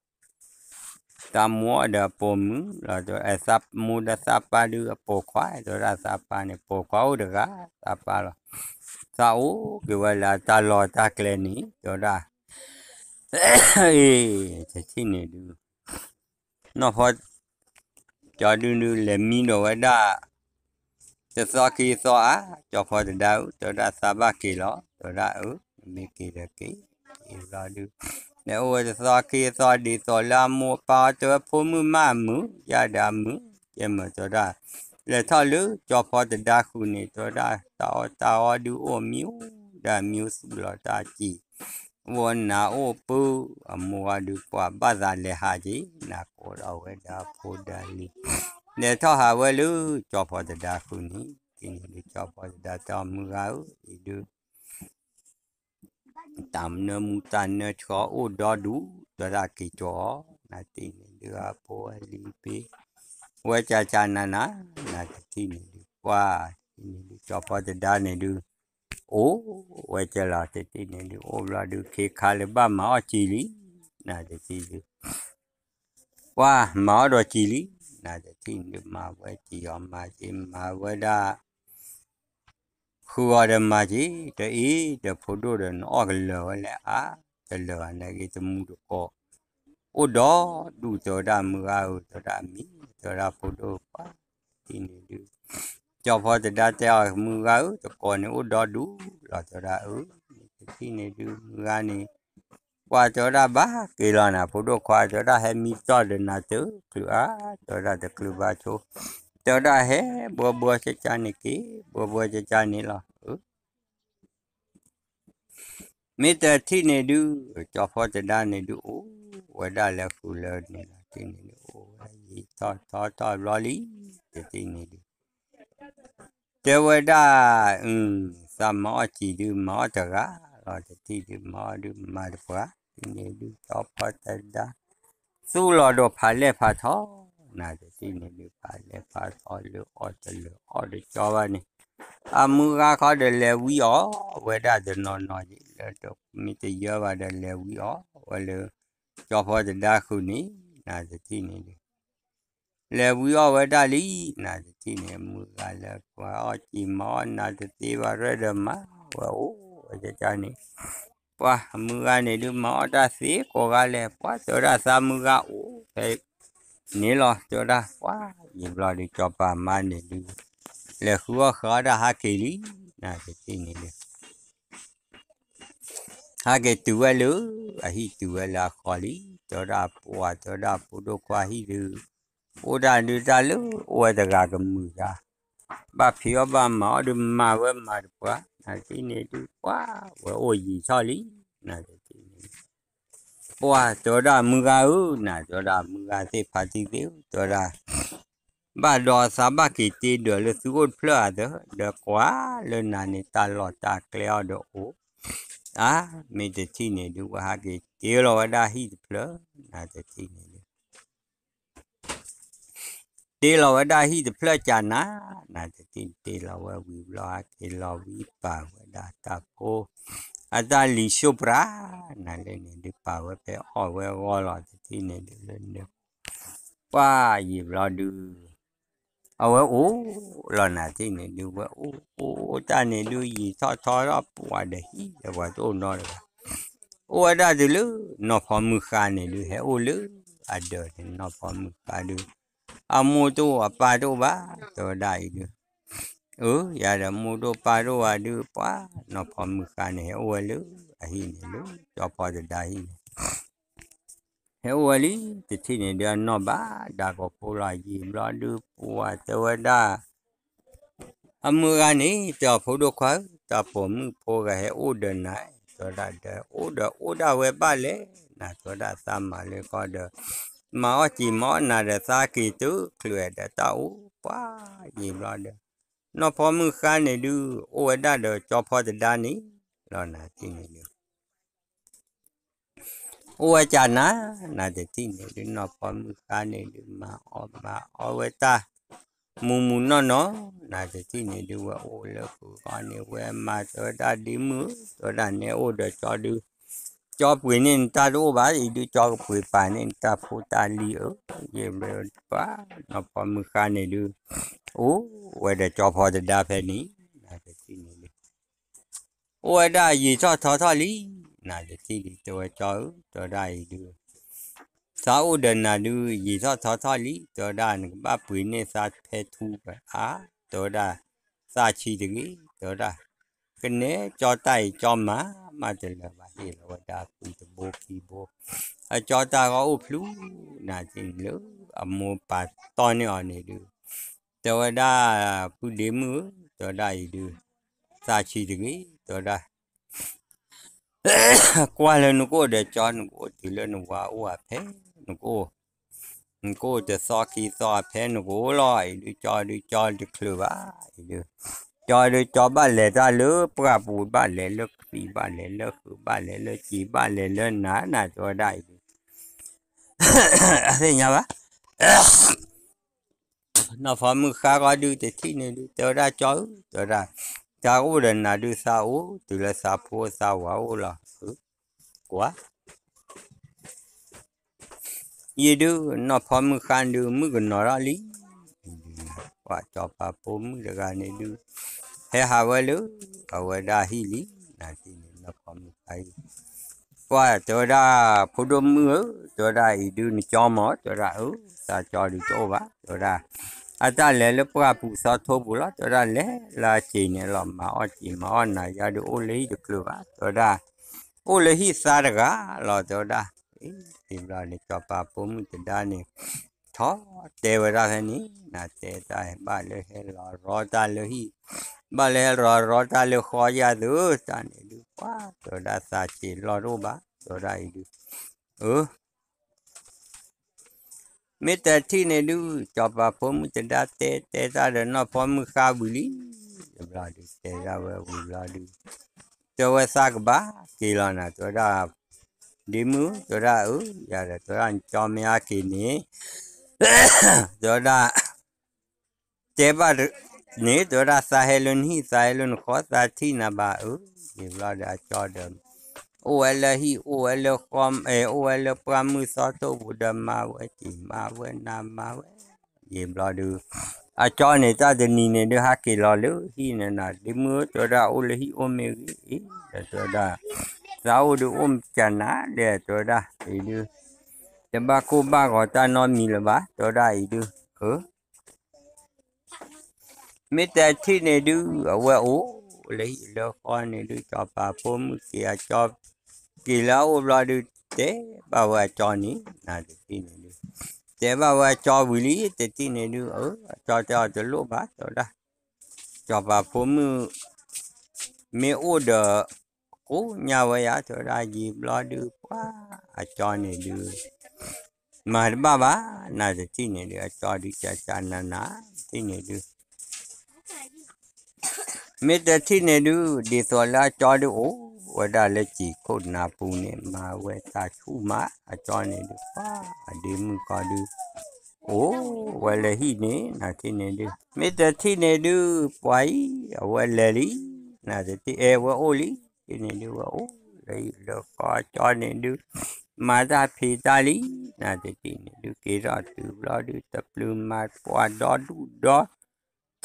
သးမိၢ်ဒီးအပိာ်မုၣ်လီၤ တဲဝဲ သးမိၢ်ဒီးသးပၢ်ဒုးအပိာ်ခွါ တဲဝဲဒၣ် သးပၢ်န့ၣ် ပိာ်ခွါအိၣ်တဂၤ သးပၢ်လီၤ. သးအိၣ်က့ၤဝဲလၢအတၢ်လီၢ်တၢ်ကျဲန့ၣ် တဲဝဲဒၣ် အ့ တထံၣ်န့ၣ်ဒုး နီၢ်ဖီ ကၠီဒုဒုး လဲၤမံဒီးဝဲဒၣ် တသီခံသီဧါ ကၠီဖီတဒါဧၢ တဲဝဲဒၣ် သးဘၣ်က့ၤလီၤ တဲဝဲဒၣ် အၢ နမ့ၢ်က့ၤဒီးက့ၤ က့ၤဘျီဒုး လဲၤအိၣ်ဝဲတသီခံသီ ဒ်သိးလၢအမိၢ်အပၢ်အီၤ တဲဝဲ ဖိမုၣ်မးအမုာ် ယၤဒီးအမုာ် ကဲမုာ် တဲဝဲဒၣ် လဲၤထီၣ်လၢကၠီဖီတဒါဃုာ်န့ၣ် တဲဝဲဒၣ် တၢ်အီၣ်တၢ်အီဒုးအိၣ်မံၤ အိၣ်ဒီးမံၤအိၣ်သူၣ်လီၤတၢ်စံၣ် ဝီနၤအိၣ်ပု အမိၢ်ဂၤဒုးကွၢ်ဘၣ်သးလဲၤဟးက့ၤ နၤကိးဒီးဝဲဒၣ်ဖိဒၣ်လံ လဲၤထီၣ်ဟးဝဲလၢကၠီဖီတဒါဃုာ်န့ၣ် တထံၣ်န့ၣ်ဒုး ကၠီဖီတဒါတဲအီၤ မုၢ်ဂၤဧၢ အံၤဒုး တၢ်နၢမူတၢ်နၢဆှီအိၣ်ဒီဒူၣ် တဲဝဲဒၣ် က့ၤကၠီအီၤ နၤတထံၣ်န့ၣ်ဒုး အဖိအလံၤဘ့ၣ် ဝဲကၠၢ်ကၠၢ်နၤနၤ နၤတထံၣ်န့ၣ်ဒုး ပှၢ် တထံၣ်န့ၣ်ဒုး ကၠီဖီတဒါန့ၣ်ဒုး အိၣ်ဝဲကဲလီၤ တထံၣ်န့ၣ်ဒုး အိၣ်ဘျီဒုး ခ့ခါလၢဘၣ်မၤအီၣ်စံာ်လံ နၤတထံၣ်ဒုး ပှၢ်မၤအီၣ်ဒီးစံာ်လံ နၤတထံၣ်န့ၣ်ဒုး မၤဝဲစံာ်အီၤ မၤစ့ၢ်မၤဝဲဒၣ် ဃုအီၤဒီးမၤစ့ၢ် တအ့ၣ် ဒီးဖိဒိၣ်ဒီး နအီၣ်ကလၢာ်ဝဲလဲၣ်အါ တလၢာ်ဘၣ် နဂ့ၤတမူတကိး အိၣ်ဒီဒူၣ် တဲဝဲဒၣ် မုၢ်ဂၤဧၢ တဲဝဲဒၣ် မ့ၢ် တဲဝဲဒၣ် ဖိဒိၣ်ပှၢ် တထံၣ်န့ၣ်ဒုး ကၠီဖီတဒါတဲအီၤ မုၢ်ဂၤဧၢ တကိးန့ၣ်အိၣ်ဒီဒူၣ်လီၤ တဲဝဲဒၣ် အၢ တထံၣ်န့ၣ်ဒုး မုၢ်ဂၤန့ၣ် ပှၢ်တဲဝဲဒၣ် ဘၣ်က့ၤလီၤနၤ ဖိဒိၣ်ခွါ တဲဝဲဒၣ် ဟဲမံတီၢ်ဒီးနၤတချုးအါ တဲဝဲဒၣ် တချုးဘၣ်ဆိ တဲဝဲဒၣ် ဟဲဘှီဘှီကၠၢ်ကၠၢ်န့ၣ်က့ၤ ဘှီဘှီကၠၢ်ကၠၢ်န့ၣ်လီၤ မ့ၢ်တထံၣ်န့ၣ်ဒုး ကၠီဖီတဒါန့ၣ်ဒုး အိၣ်ဝဲဒၣ်လၢဃုာ်လၢန့ၣ်လီၤ တထံၣ်န့ၣ်ဒုး အိၣ်ဝဲယံာ်ထီၣ်ထီထီၣ်ဘျီလံ တထံၣ်န့ၣ်ဒုး တဲဝဲဒၣ် အု သးမၤအီၣ်စံာ်ဒုး မၤအီၣ်တဂၤလီၤ တထံၣ်ဒုး မၤအီၣ်ဒုး မၤတပှၢ် တထံၣ်န့ၣ်ဒုး ကၠီဖီတဒါ သူၣ်လီၤဒီးဖးလဲၢ်ဖးထီ နၤတထံၣ်န့ၣ်ဒုး ဖးလဲၢ်ဖးထီ လၢအီၣ်တလၢာ်အီၣ်တကၠီဘၣ်န့ၣ် အမုၢ်ဂၤခီဒီးလဲၤဝံအီၣ်ဝဲဒၣ်တနီၤနီၤ လၢမ့ၢ်တယၢဘၣ်ဒီးလဲၤဝံအီၣ်ဝဲလၢ ကၠီဖီတဒါဃုာ်န့ၣ် နၤတထံၣ်န့ၣ်ဒုး လဲၤဝံအီၣ်ဝဲဒၣ်လံ နၤတထံၣ်န့ၣ် မုၢ်ဂၤလၢပှၤအီၣ်စံာ်မၤအီၣ်နၤတသ့ဘၣ် ရဲၣ်ဒီးမၤဝဲအိၣ်ဝဲကၠၢ်ကၠၢ်န့ၣ် ပှၢ်မုၢ်ဂၤန့ၣ်ဒုး မၤအီၣ်တၢ်သ့ကိးဂၤလဲၣ် ပှၢ်တဲဝဲဒၣ် သးမုၢ်ဂၤအိၣ်ဖဲ န့ၣ်လီၤ တဲဝဲဒၣ် ပှၢ်ယံာ်ဘျီဒုး ကၠီပၤမါန့ၣ်ဒုး လဲၤဃုအီၣ်ဃုအီဒၣ်ဟးက့ၤလံ နၤတထံၣ်န့ၣ်ဒုး ဟဲက့ၤတုၤဝဲလၢ အဟံၣ်တုၤဝဲလၢအဃီလံ တဲဝဲဒၣ် ပှၢ်တဲဝဲဒၣ် ဖိဒိၣ်ခွါဟံၣ်ဒုး အိၣ်ဒၣ်ဒုးတၢ်လၢအိၣ်ဝဲတဂၤကမုာ်တၢ် ဘၣ်ဖံးအီၣ်ဘၣ်မၤအီၣ်ဒုးမၤဝဲမၤတပှၢ် နၤတထံၣ်န့ၣ်ဒုး ပှၢ်ဝဲအိၣ်ယံာ်ထီၣ်လံ နၤတထံၣ်န့ၣ် ပှၢ်တဲဝဲဒၣ် မုၢ်ဂၤဧၢ နၤတဲဝဲဒၣ် မုၢ်ဂၤသ့ၣ်ဖးတံၢ်သ့ၣ်ဧၢ တဲဝဲဒၣ် ဘၣ်ဒီးသးဘၣ်က့ၤတ့ဒၢးလၢသုအိၣ်တဖျၢၣ်အသး ဒီးကွၢ်လၢနၤန့ၣ် တၢ်လီၢ်တၢ်ကျဲအီၤဒီးအိၣ် အါ မ့ၢ်တထံၣ်န့ၣ်ဒုး ဝဲဟးက့ၤတ့လီၤဝဲဒၣ်ဟံၣ်တဖျၢၣ် နၤတထံၣ်န့ၣ်ဒုး တ့လီၤဝဲဒၣ်ဟံၣ်တဖျၢၣ်ကၢ်နၤ နၤတထံၣ်န့ၣ် တ့လီၤဝဲဝံၤဘျီ ဟဲက့ၤလီၤဝံၤပာ်ဝဲဒၣ်တၢ်ဖိ အတၢ်လံၤစိပြး နၤလၢန့ၣ်ဒုး ပာ်ဝဲဖဲအီၣ်ဝဲအဂီၢ်လီၤ တထံၣ်န့ၣ်ဒုးလၢန့ၣ် ပှၢ်ယံာ်ဘျီဒုး အဝဲအိၣ်လီၤ နၤတထံၣ်န့ၣ်ဒုး ဝဲအိၣ်အိၣ်အိၣ်တၢ်န့ၣ်ဒုး ယံာ်ထီၣ်ထီထီၣ် ပှၢ်ဒီးဟံၣ်ဒီးပှၤတအိၣ်နီတဂၤ အိၣ်ဝဲဒၣ်တုၤလၢ နီၢ်ဖီမုၢ်ဃါန့ၣ်ဒုး ဟဲအိၣ်လၢအဒၢးန့ၣ် နီၢ်ဖီမုၢ်ဃါဒုး အမိၢ်တအိၣ်အပၢ်တအိၣ်ဘၣ် တဲဝဲဒၣ်အံၤဒုး အၢ ယၤဒီးမိၢ်တအိၣ်ပၢ်တအိၣ်ဘၣ်ဒုး ပှၢ်နီၢ်ဖီမုၢ်ဃါန့ၣ် ဟဲအိၣ်ဝဲလၢအဟံၣ်န့ၣ် လၢကၠီဖီတဒါဟံၣ်န့ၣ် ဟဲအိၣ်ဝဲလံ တထံၣ်န့ၣ်ဒုး အနီၢ်ဘၣ်ဒါကိးဖိလီၤ ယံာ်ဘျီဒုး ပှၢ်တဲဝဲဒၣ် အမုၢ်ဂၤန့ၣ် တဲအီၤ ဖိဒိၣ်ခွါဧၢ တၢ်ပိာ်မုၣ်ဖိဂၤဟဲအိၣ်ဒီးနၤ တဲဝဲဒၣ်ဒီး အိၣ်ဒီးအိၣ်ဒၣ်ဝဲဘၣ်လဲၣ် နၤတဲဝဲဒၣ် သးမၤလၢကီၢ်ဒီး မၤအီၣ်စံာ်မၤအီၣ်နၤဒီး သးက့ၤတုၤချုးဒီးတၢ်အိၣ် ပှၢ်ယံာ်ဘျီဒီး နီၢ်ဖီမုၢ်ဃါန့ၣ်ဒုး အိၣ်ဝဲဒၣ်ဒီးကၠီဖီတဒါန့ၣ်လီၤ နၤတထံၣ်န့ၣ်ဒုး အိၣ်ဝဲကၢ်နၤ နၤတထံၣ်န့ၣ်ဒုး နီၢ်ဖီမုၢ်ဃါန့ၣ်ဒုး မၤအီၣ်မၤအီဝဲတၢ် မူမူနီၢ်နီၢ်, နတထံၣ်န့ၣ်ဒုး ဝဲအိၣ်လၢဃုာ်ဃီန့ၣ် ဝဲမၤတဲဝဲဒၣ်ဒ့မုၣ်ဧၢ, တဲဝဲဒၣ်နဲအိၣ်ဒီးကၠီဒုး, ကၠီပှ့ၤန့ၢ်နတၢ်တအိၣ်ဘၣ်, အံၤဒုးကၠီကပှ့ၤပာ်န့ၢ်နတၢ်ဖိတၢ်လံၤဧၢ, ယဘျီပှၤနီၢ်ဖီမုၢ်ဃါန့ၣ်ဒုး, အိၣ်ဝဲဒီးကၠီဖီတဒါဖဲန့ၣ်, နတထံၣ်န့ၣ်ဒုး အိၣ်ဝဲဒၣ်ယံာ်ထီၣ်ထီထီၣ်လံ, နတထံၣ်ဒုး တဲဝဲကၠီဧၢ, တဲဝဲဒၣ်အံၤဒုး, သးအိၣ်ဒီးနၤဒုး ယံာ်ထီၣ်ထီထီၣ်လံ, တဲဝဲဒၣ် နကဘၣ်ပှ့ၤန့ၢ်သးဖဲထူဝဲအါ, တဲဝဲဒၣ်, သးဆံးတဂ့ၤ, တဲဝဲဒၣ်, ကနဲကၠီတၢ်အံၤကၠီမၤ, မၤတလၢာ်ဘၣ် ဟ့ၣ်လီၤဝဲဒၣ်ကွံတဘိခံဘိ, အကၠီတၢ်ဂီၢ်အိၣ်ဖျူ, နတထံၣ်န့ၣ်လၢ, အမိၢ်ပာ်တီၢ်န့ၢ်အီၤန့ၣ်ဒုး, တဲဝဲဒၣ်, ပုၢ်ဒ့မုၣ်ဧၢ, တဲဝဲဒၣ်အံၤဒုး, သးဆံးတဂ့ၤ, တဲဝဲဒၣ် ကွၢ်လၢနကအိၣ်ဒီးကၠီ နကအိၣ်တုၤလၢနဝၤအိၣ်အဖဲ, နကအိၣ်, နကအိၣ်တသီခံသီအဖဲ နကအိၣ်လီၤ, အံၤဒုးကၠီဒုးကၠီတချုးဘၣ်, အံၤဒုး, ကၠီဒုးကၠီဘၣ်လဲၤတၢ်လၢပှၢ်ပူၤ ဘၣ်လဲၤလၢကသံၣ် ဘၣ်လဲၤလၢဃုာ် ဘၣ်လဲၤလၢစံာ် ဘၣ်လဲၤလၢနၤ နၤတဲဝဲဒၣ်အံၤဒုး, သ့ၣ်ညါဘၣ် နီၢ်ဖီမုၢ်ဃါဃီဒုး တထံၣ်န့ၣ်ဒုး တဲဝဲဒၣ်ကၠီဧၢ, တဲဝဲဒၣ်, တၢ်အိၣ်ဒီးနၤဒုး သးအိၣ်တုၤလၢသးဖိသးဝၤအိၣ်လီၤ, ကွၢ်, ယံာ်ဒုး နီၢ်ဖီမုၢ်ဃါဒုး မုၣ်ကနီၤထီၣ်လံ, ပှၤစီၤပၤဖိမုၣ်တဂၤန့ၣ်ဒုး, ဟဲဟးဝဲလၢ, အဝဲဒၣ်ဟံၣ်လံ, နတထံၣ်န့ၣ် နီၢ်ဖီမုၢ်ဃါအံၤ ပှၤတဲဝဲဒၣ်, ဖိဒိၣ်မုၣ်ဧၢ, တဲဝဲဒၣ်အံၤဒုး နကၠီမး, တဲဝဲဒၣ်အၢ, သးကၠီဒုးတအိၣ်ဘၣ်, တဲဝဲဒၣ်, အတၢ်လဲၤလၢပှၢ်ပူၤသီထိပူၤလီၤ, တဲဝဲဒၣ်လဲၤလၢအစ့ၤန့ၣ်လီၤ မၤအီၣ်စ့ၤ မၤအီၣ်နၤယါဒုး အိၣ်လၢဟံၣ်တချုးဘၣ်, တဲဝဲဒၣ်, အိၣ်လၢဟံၣ်သါတဂၤလီၤ, တဲဝဲဒၣ်, အ့ၣ် ဘျီန့ၣ် စီၤပၤဖိမုၣ်တဒါန့ၣ်, ထီၣ်တဲဝဲဒၣ်ဖဲန့ၣ်, နတဲတၢ်ဘၣ်လၢဟဲလီၤရီတၢ်လၢဟံၣ်, ဘၣ်လၢဟဲလီၤရီတၢ်လၢဃီယါသု, တၢ်န့ၣ်ဒုး ပှၤတဲဝဲဒၣ်သးစ့ၤလီၤတအိၣ်ဘၣ်, တဲဝဲဒၣ်အံၤဒုး, အၢ မ့ၢ်တထံၣ်န့ၣ်ဒုး စီၤပၤဖိမုၣ်တဒါတဲတဲတၢ်ဒီးနီၢ်ဖီမုၢ်ဃါဝံၤလံ, ဘျီဒုး တဲဒၣ်ဝဲဝံၤဘျီဒုး, တဲဝဲသးကဘၣ်က့ၤလီၤနၤ, တဲဝဲဒၣ်, ဒ့မုၣ်, တဲဝဲဒၣ်အၢ, ယၤဒီး တဲဝဲဒၣ် နကၠီမ့ၢ်အါက့ၤန့ၣ်, တဲဝဲဒၣ် တဲဘၣ်န့ၣ် တဲဝဲဒၣ် သးဟဲလၢနဟံၣ် သးဟဲလၢနဃီ သးထံၣ်နၤဘၣ်အၢ, ယံာ်ဘျီဒီးအကၠီဒီး, အိၣ်ဝဲလၢဟံၣ် အိၣ်ဝဲလၢဃီ, အိၣ်ဝဲလၢပှၢ်မုၢ်သီထိပူၤဒီးမၤဝဲက့ၤ မၤဝဲနၤမၤဝဲ, ယံာ်ဘျီဒုး, အကၠီန့ၣ် တၢ်တနံၤန့ၣ်ဒုး ဟးက့ၤလီၤလၢဟံၣ်န့ၣ်နၤ ဒ့မုၣ်ဧၢ, တဲဝဲဒၣ် အိၣ်လၢဟံၣ်အိၣ်မ့ၢ်ဂ့ၤ, ဒီးတဲဝဲဒၣ်, သးအိၣ်ဒုးအိၣ်ကနၤဒဲး တဲဝဲဒၣ်အံၤဒုး, တဘၣ်ကိၢ်ဘၣ်ဂီၤတၢ်နီတမံၤလၢၤဘၣ် တဲဝဲဒၣ်အံၤဒုး, အၢ မ့ၢ်တထံၣ်န့ၣ်ဒုး အဝဲအိၣ်လၢဟံၣ်လၢဃီန့ၣ်ဒုး စီၤပၤဖိမုၣ်က့ၤအကၠီ, က့ၤလၢအအိၣ်ဘျီဒုး တဲဘၣ်ဝဲအကၠီန့ၣ် နၤတထံၣ်န့ၣ်ဒုး, တဲဘၣ်ဝဲအကၠီဝံၤလံ တထံၣ်န့ၣ်ဒုး အၢ အကၠီတဲအီၤတလိၣ်ဘၣ် တဲဝဲဒၣ်, စီၤပၤဖိမုၣ် မ့ၢ်အိၣ်ဒီး ကိးညါဝဲယၤ တဲဝဲဒၣ် ယံာ်ဘျီဒုး ပှၤအကၠီန့ၣ်ဒုး မၤတဘၣ်ဘၣ် နၤတထံၣ်န့ၣ်ဒုး အကၠီဒုး ကကနၤနၤ တထံၣ်န့ၣ်ဒုး မ့ၢ်တထံၣ်န့ၣ်ဒုး ဒ်သိးလၢအကၠီဒုးအိၣ်ဝဲဒၣ်လၢစံာ်ခိၣ်နၢ်ပူၤန့ၣ် မၤဝဲတၢ်ဆူၣ်မး အကၠီန့ၣ်ဒုး ပှၤအဒ့မုၣ်ကီဒုး အိၣ်ဝဲလၢဟံၣ်န့ၣ် နၤတထံၣ်န့ၣ်ဒုး မ့ၢ်တထံၣ်န့ၣ်ဒုး ပှၤအံၤ အဝဲလဲၤလံ နၤတထံၣ် အဲၣ်ဝဲအိၣ်လံ တထံၣ်န့ၣ်ဒုး ဝဲအိၣ်လၢဟံၣ်လၢဃီ အကၠီန့ၣ်ဒုး မၤတၢ်ဖံးတၢ်လံ နၤတထံၣ်န့ၣ်ဒုး က့ၤထီၣ်တုၤဘျီဒုး တပျုၤမၤပှၤဒီဒူၣ်ဒီ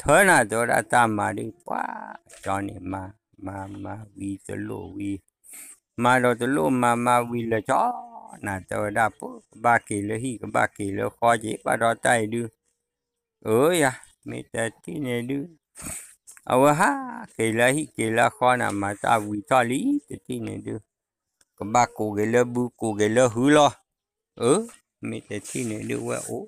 ထၢနၤ တဲဝဲဒၣ်တၢ်မၤဒုး ပှၤအကၠီန့ၣ်မၤ မၤမၤဝံၤတလိၣ်ဝံၤ မၤဒီးတလိၣ်မၤမၤဝံၤလၢာ်ကၠီ နၤတဲဝဲဒၣ် ပကဘၣ်က့ၤလၢဟံၣ် ကဘၣ်က့ၤလၢဃီက့ၤ ဘၣ်ဒီးတၢ်အံၤဒုး အၢယၤ မ့ၢ်တထံၣ်န့ၣ်ဒုး အဝဲဟးက့ၤလၢဟံၣ်က့ၤလၢဃီနၤ မၤတၢ်ဝံၤထီၣ်လံ တထံၣ်န့ၣ်ဒုး ကဘၣ်ကိးက့ၤလၢဘု ကိးက့ၤလၢဟုလီၤ အၢ မ့ၢ်တထံၣ်န့ၣ်ဒုး ဝဲအိၣ်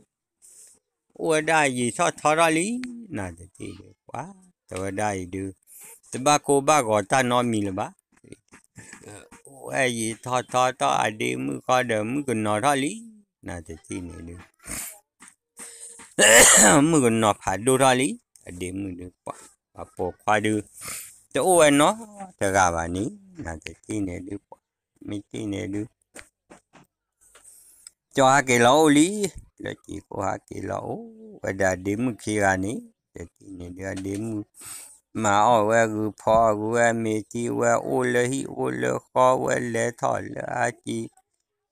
အိၣ်ဝဲဒၣ်ယံာ်ထီၣ်ထီထီၣ်လံ နၤတထံၣ်ဒုး ပှၤ တဲဝဲဒၣ်အံၤဒုး တဘၣ်ကိၢ်ဘၣ်ဂီၤတၢ်နီတမံၤလၢၤဘၣ် အိၣ်ဝဲယံာ်ထီၣ်ထီထီၣ်အဒ့မုၣ်ဃီဒီးမုၣ်ကနီၤထီၣ်လံ နၤတထံၣ်န့ၣ်ဒုး မုၣ်ကနီၤဖးဒိၣ်ထီၣ်လံ အဒ့မုၣ်ဒုး ပှၤ ပှၤပိာ်ခွါဒုး တအိၣ်ဝဲနီတဂၤဘၣ်န့ၣ် နၤတထံၣ်န့ၣ်ဒုး ပှၤ မ့ၢ်တထံၣ်န့ၣ်ဒုး ကၠီဟးက့ၤလီၤအိၣ်လံ လၢစံာ်ခိၣ်ဟးက့ၤလီၤအိၣ်ဝဲဒၣ်ဒ့မုၣ်ခံဂၤန့ၣ် တထံၣ်န့ၣ်ဒုး အဒ့မုၣ် မၤအီၣ်ဝဲဂုၤဖီအီၣ်ဂုၤဝဲမ့ၤထံဝဲ အိၣ်လၢဟံၣ်အိၣ်လၢဃီဝဲ လဲၤထီၣ်လၢအစံာ်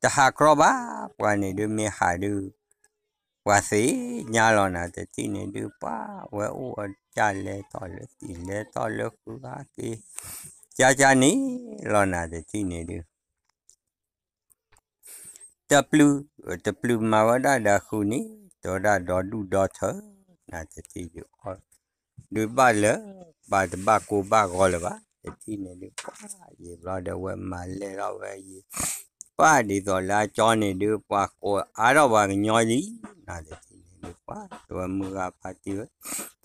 တဟးကြီဘၣ် ပှၤန့ၣ်ဒုး မ့ၢ်ဟးဒုး ပှၤသ့ၣ်ညါလီၤနၤ တထံၣ်န့ၣ်ဒုး ပှၤဝဲအိၣ်အကၢ်လဲၤထီၣ်လၢစံာ် လဲၤထီၣ်လၢဃုဟးက့ၤ ကၢ်ကၢ်န့ၣ်လီၤနၤ တထံၣ်န့ၣ်ဒုး တပျုၤ တပျုၤမၤဝဲဒၣ်ဒီးဃုာ်န့ၣ် တဲဝဲဒၣ်ဒီဒူၣ်ဒီထၢ နၤတထံၣ်ဒုး ဒုးဘၣ်လၢ ဘၣ်တဘၣ်ကိၢ်ဘၣ်ဂီၤလၢၤဘၣ် တထံၣ်န့ၣ်ဒုး ပှၤယံာ်ဘျီဒီးဝဲမၤလဲၢ်ထီၣ်ဝဲယံာ် ပှၤဒ်သိးလၢအကၠီန့ၣ်ဒုး ပှၤကိးအါထီၣ်ပှၤကညီလံ နၤတထံၣ်န့ၣ်ဒုး ပှၤတဝဲမုၢ်ဂၤဖါတံၢ်ဝဲ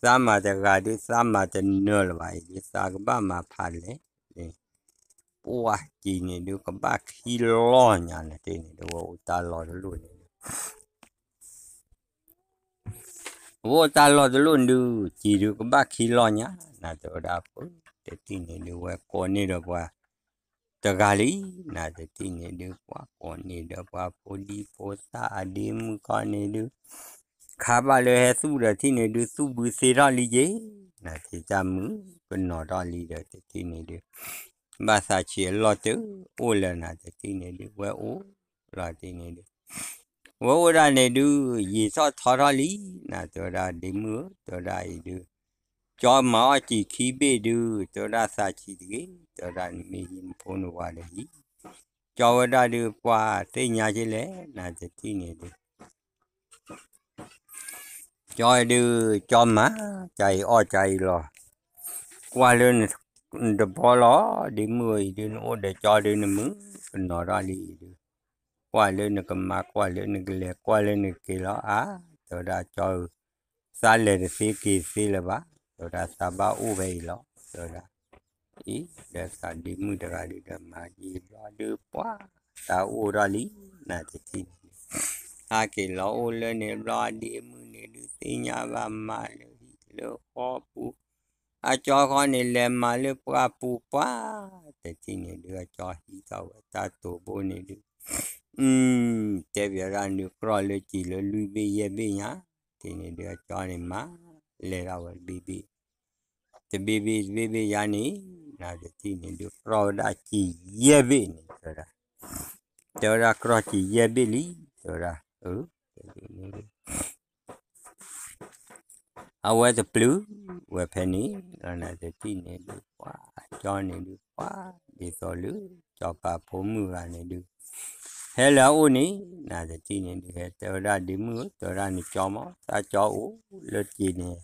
သးမၤတဂၤဒုး သးမၤတနၢၤလၢၤဘၣ်အံၤဒုး သးကဘၣ်မၤဖးလဲၣ် ပှၤစံာ်န့ၣ်ဒုး ကဘၣ်ခံလီၢ်ညါန့ၣ်တထံၣ်န့ၣ်ဒုး ဝဲအိၣ်တၢ်လီၢ်တလိၣ်န့ၣ်ဒုး ဝဲအိၣ်တၢ်လီၢ်တလိၣ်ဒုး စံာ်ဒုးကဘၣ်ခံလီၢ်ညါ နၤတဲဝဲဒၣ်ပှၤ တထံၣ်န့ၣ်ဒုး ဝဲကိးန့ၢ်ဒီးပှၤတဂၤလံ နၤတထံၣ်န့ၣ်ဒုး ပှၤကိးန့ၢ်ဒီးပှၤဖိဒံဖိသၣ်အဒ့မုၣ်ခီန့ၣ်ဒုး ခါဘၣ်လၢဟဲသူၣ်ဒီးထံၣ်န့ၣ်ဒုး သူၣ်ဘုသ့ထီၣ်လံက့ၤ နၤတထံၣ်တၢ်မုာ်ကနီၤထီၣ်လံဒီး တထံၣ်န့ၣ်ဒုး ဘၣ်သးဆံးအလီၢ်တအိၣ်လၢၤ နၤတထံၣ်န့ၣ်ဒုး ဝဲအိၣ်လီၤတထံၣ်န့ၣ်ဒုး ဝဲအိၣ်ဒၣ်န့ၣ်ဒုး ယံာ်ထီၣ်ထီထီၣ်လံ နၤတဲဝဲဒၣ်ဒ့မုၣ်ဧၢ တဲဝဲဒၣ်အံၤဒုး ကၠီမၤအီၣ်စံာ်ခံဘ့ၣ်ဒုး တဲဝဲဒၣ်သးဆံးတဂ့ၤ တဲဝဲဒၣ်နမ့ၢ်ဟံၣ်နဖိနဝၤဒီးဟံၣ် ကၠီဝဲဒၣ်ဒုး ပှၤသ့ၣ်ညါက့လဲၣ် နၤတထံၣ်န့ၣ်ဒုး ကၠီဒုး ကၠီမၤ ကၢ်အံၤအီၣ်ကၢ်အံၤလီၤ ကွၢ်လၢနတဘီလီၤ ဒ့မုၣ်အံၤဒုး နအိၣ်ဒီးကၠီဒုး နမုာ်ကနီၤထီၣ်လံအံၤဒုး ကွၢ်လၢနကမၤ ကွၢ်လၢနကလဲၤ ကွၢ်လၢနကက့ၤလီၤ အါ တဲဝဲဒၣ်ကၠီဧၢ သးလဲၤတသ့က့ၤတသ့လၢၤဘၣ် တဲဝဲဒၣ်သးဘၣ်အိၣ်ဖဲအံၤလီၤ တဲဝဲဒၣ် အံၤ ဒီးသးဒ့မုၣ်တဂၤဒုးဒီး မၤယံာ်ဘျီဒုးပှၤ သးအိၣ်ထီၣ်လံ နၤတထံၣ်န့ၣ်ဒုး ဟးက့ၤလီၤအိၣ်လၢန့ၣ်ဘျီ အဒ့မုၣ်န့ၣ်ဒုး သ့ၣ်ညါဘၣ်မၤလၢဟံၣ်လၢဃီပူၤ အကၠီဃီန့ၣ် လဲၤမၤလၢပှၢ်ပူၤပှၤ တထံၣ်န့ၣ်ဒုး အကၠီဟံးထီၣ်ဝဲတၢ်တိာ်ဘိန့ၣ်ဒုး အ တဲဘၣ်ဒၣ်နုာ်ကြီၢ်လၢ စံာ်လၢလွံၢ်ဘ့ၣ်ယဲၢ်ဘ့ၣ်ညါ တထံၣ်န့ၣ်ဒုး အကၠီန့ၣ်မၤ လဲၤထီၣ်ဝဲတဘ့ၣ်ဘ့ၣ် တဘ့ၣ်ဘ့ၣ်တဘ့ၣ်ဘ့ၣ်ယါန့ၣ် နၤတထံၣ်န့ၣ်ဒုး ကြီၢ်ဝဲဒၣ်စံာ်ယဲၢ်ဘ့ၣ်န့ၣ် တဲဝဲဒၣ် တဲဝဲဒၣ်ကြီၢ်စံာ်ယဲၢ်ဘ့ၣ်လံ တဲဝဲဒၣ် အ အဝဲတပျုၤဝဲဖဲန့ၣ် နၤတထံၣ်န့ၣ်ဒုး ပှၤကၠီန့ၣ်ဒုး ပှၤဒ်သိးလၢ ကၠီၤပၤဖိမုၣ်ဂၤန့ၣ်ဒုး ဟဲလၢအအိၣ်န့ၣ် နၤတထံၣ်န့ၣ်ဒုး ဟဲတဲဝဲဒၣ်ဒ့မုၣ်ဧၢ တဲဝဲဒၣ်နကၠီမး သးကၠီအိၣ်လၢစံာ်န့ၣ်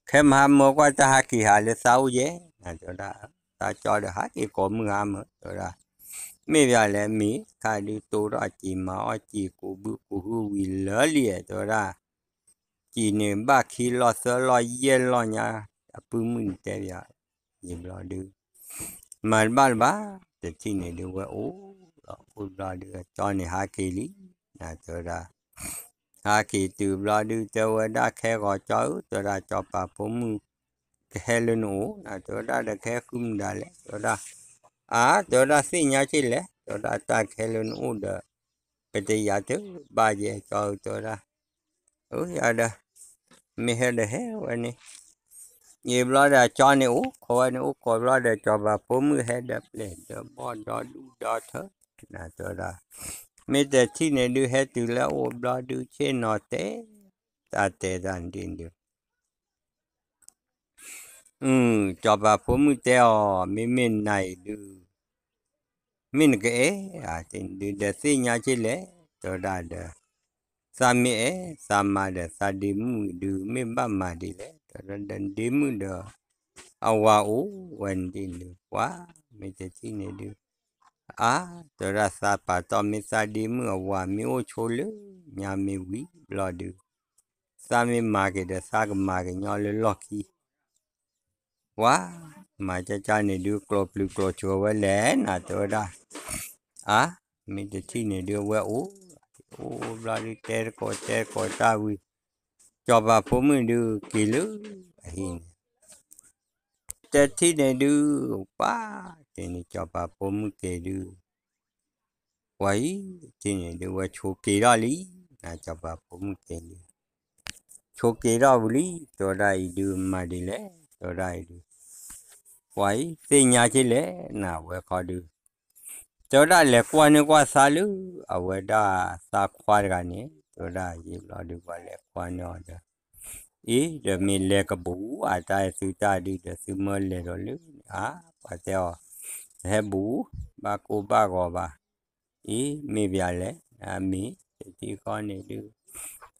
ခဲမုၢ်ဟါမၢကွၢ်တၢ်ဟးက့ၤဟးလၢသးအိၣ်ယဲၢ် နၤတဲဝဲဒၣ် သးကၠီဒီးဟးက့ၤကိးမုၢ်ဟါမၢ တဲဝဲဒၣ် မ့ၢ်ဘၣ်လဲၣ်မ့ၢ်ခါဒုးတိၢ်ထီၣ်စံာ်မၤအီၣ်စံာ်ကူးဘုကူးဟုဝံၤလၢာ်လံ တဲဝဲဒၣ် စံာ်န့ၣ်ဘၣ်ခံလီၢ်သၢလီၢ်ယဲၢ်လီၢ်ညါ အပုၢ်မုၣ်န့ၣ်တဲဘၣ် ယံာ်ဘျီဒုး မၤတဘၣ်လၢၤဘၣ် တထံၣ်န့ၣ်ဒုးဝဲအိၣ်လီၤ အိၣ်ဘျီဒုး အကၠီန့ၣ်ဟးက့ၤလံ နၤတဲဝဲဒၣ် ဟးက့ၤတုၤဘျီဒုး တဲဝဲဒၣ်ခဲဂီၤကၠီဧၢ တဲဝဲဒၣ်ကၠီၤပၤဖိမုၣ် ကဟဲလၢနအိၣ် နၤတဲဝဲဒၣ်ဒီးကဟဲဃုမတၤလဲၣ် တဲဝဲဒၣ် အါ တဲဝဲဒၣ်သ့ၣ်ညါက့လဲၣ် တဲဝဲဒၣ်တၢ်ကဟဲလၢနအိၣ်ဒီး ပတယၤတဘၣ်ယဲၢ်ကၠီဧၢ တဲဝဲဒၣ် အၢ ယၤဒီး မ့ၢ်ဟဲဒီးဟဲဝဲန့ၣ် ယံာ်ဘျီဒီးကၠီန့ၣ်အိၣ်ခိးဝဲန့ၣ် အိၣ်ခိးဘျီဒီး ကၠီၤပၤဖိမုၣ်ဟဲဒီးပျဲၢ်ဒီးဘီၣ်ဒီဒူၣ်ဒီထၢ နၤတဲဝဲဒၣ် မ့ၢ်တထံၣ်န့ၣ်ဒုး ဟဲတုၤလၢအအိၣ်ဘျီဒုး ဆ့ၣ်နီၤတဲ တၢ်တဲတၢ်န့ၣ်ဒုး အ ကၠီၤပၤဖိမုၣ်တဲအီၤ မ့မ့ၢ်နၤအံၤဒုး မ့ၢ်နကအဲၣ်ဧါ တဲဒုး ဒီးသ့ၣ်ညါက့လဲၣ် တဲဝဲဒၣ်ဒီး သးမ့ၢ်အဲၣ် သးမၤဒီးသးဒ့မုၣ်ဒုး မ့ၢ်ဘၣ်မၤဒ်လဲၣ် တဲဝဲဒၣ်ဒီးဒ့မုၣ်ဒီး အဝၤအိၣ်ဝဲန့ၣ်ဒုး ပှၤ မ့ၢ်တထံၣ်န့ၣ်ဒုး အါ တဲဝဲဒၣ်သးပာ်တီၢ်မ့ၢ်သးဒ့မုၣ်အဝၤ မ့ၢ်အိၣ်ဆိလၢညါမ့ၢ်ဝံၤဘျီဒုး သးမ့ၢ်မၤက့ၤဒီး သးကမၤကညီလၢလီၢ်ခံ ပှၤ မၤကၢ်ကၢ်န့ၣ်ဒုး ကျိာ်ပျုၤကျိာ်စှီၤဝဲလဲၣ် နၤတဲဝဲဒၣ် အါ မ့ၢ်တထံၣ်န့ၣ်ဒုး အဝဲအိၣ် အိၣ်ဘျီဒုး တဲတကိးတဲတကိးတၢ်ဝံၤ ကၠီၤပၤဖိမုၣ်ဒုးက့ၤလၢအဟံၣ်န့ၣ် တထံၣ်န့ၣ်ဒုး ပှၤ တဲန့ၣ် ကၠီၤပၤဖိမုၣ်က့ၤဒုး ပှၤအံၤ တထံၣ်န့ၣ်ဒုး ဝဲဆိက့ၤထီၣ်လံ နစီၤပၤဖိမုၣ်တဲဒုး ဆိးက့ၤထီၣ်ဝံၤလံ တဲဝဲဒၣ်အံၤဒုး မၤဒ်လဲၣ် တဲဝဲဒၣ်အံၤဒုး ပှၤအံၤ သ့ၣ်ညါက့လဲၣ် နဝဲခီဒုး တဲဝဲဒၣ်လဲၤကွၢ်န့ၢ်ကွၢ်သါလၢ အဝဲဒၣ်သးခွါတဂၤန့ၣ် တဲဝဲဒၣ်ယံာ်ဘျီဒုး ပှၤလဲၤကွၢ်န့ၢ်အီၤဒီး အံၤ ဒီးမ့ၢ်လဲၤကဘူး အတၢ်အဲၣ်သုတၢ်ဒုးဒီး သုမၢလဲၤဒီးလၢန့ၣ် အါ ပှၤတဲအီၤ တဟဲဘူး ဘၣ်ကိၢ်ဘၣ်ဂီၤဘၣ် အံၤ မ့ၢ်ပှၤလဲၣ် အမ့ၢ် တထံၣ်ဃီန့ၣ်ဒုး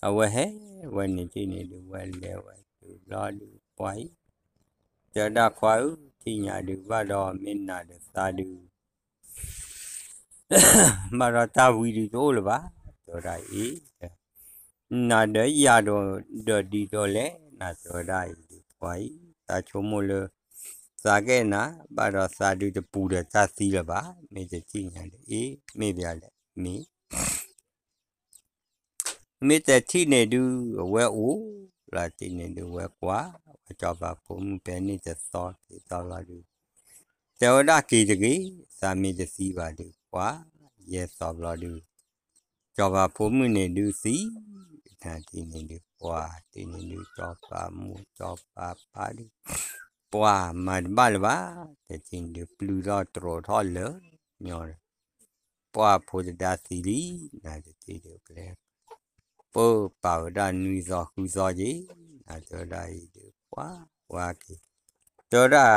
အဝဲဟဲဝဲန့ၣ်တထံၣ်န့ၣ်ဒုး ဝဲလဲၤဝဲတုၤဘျီဒုး ပှၤအံၤ တဲဝဲဒၣ်ခွါဧၢ ထံၣ်ညါဒုး ဘၣ်ဒီးမ့ၢ်နၤဒီးသးဒုး ဘၣ်ဒီးတၢ်ဝံဒုးတအိၣ်လၢၤဘၣ် တဲဝဲဒၣ်အံၤ နၤဒီးယၤဒီး ဒီးဒ်ဒီးလဲၣ် နတဲဝဲဒၣ်အံၤဒုး ပှၤအံၤ တၢ်ဆိကမိၣ်လၢ သးကအဲၣ်နၤ ဘၣ်ဒီးသးဒုးတပူၤဒီးတၢ်သံလၢၤဘၣ် မ့ၢ်တထံၣ်ညါဒီး အ့ မ့ၢ်ပှၤလဲၣ် မ့ၢ် မ့ၢ်တထံၣ်န့ၣ်ဒုး အဝဲအိၣ် လီၤတံၢ်န့ၣ်ဒုး ဝဲကွၢ် ဝဲစီၤပၤဖိမုၣ်ဖဲန့ၣ်တသီ တသီလီၤဒုး တဲဝဲဒၣ်က့ၤတဂ့ၤ သးမ့ၢ်တသံဘၣ်ဒုး ကွၢ် ယဲၢ်သီဘျီဒုး စီၤပၤဖိမုၣ်န့ၣ်ဒုးသံ နတထံၣ်န့ၣ်ဒုး ပှၤတထံၣ်န့ၣ်ဒုး စီၤပၤမိၢ် စီၤပၤပၢ်ဒုး ပှၤမၤတဘၣ်လၢၤဘၣ် တထံၣ်န့ၣ်ဒုး ပျုၢ်ထီၣ်တြီၤထီၣ်လၢာ်ညီဒီး ပှၤဖိတဒါသံလံ နတထံၣ်ဒုး ကလဲၤ ပၢပာ်ဝဲဒၣ်နွံသီဃုသီက့ၤ နတဲဝဲဒၣ်အံၤဒုး ပှၤဝဲက့ၤ တဲဝဲဒၣ်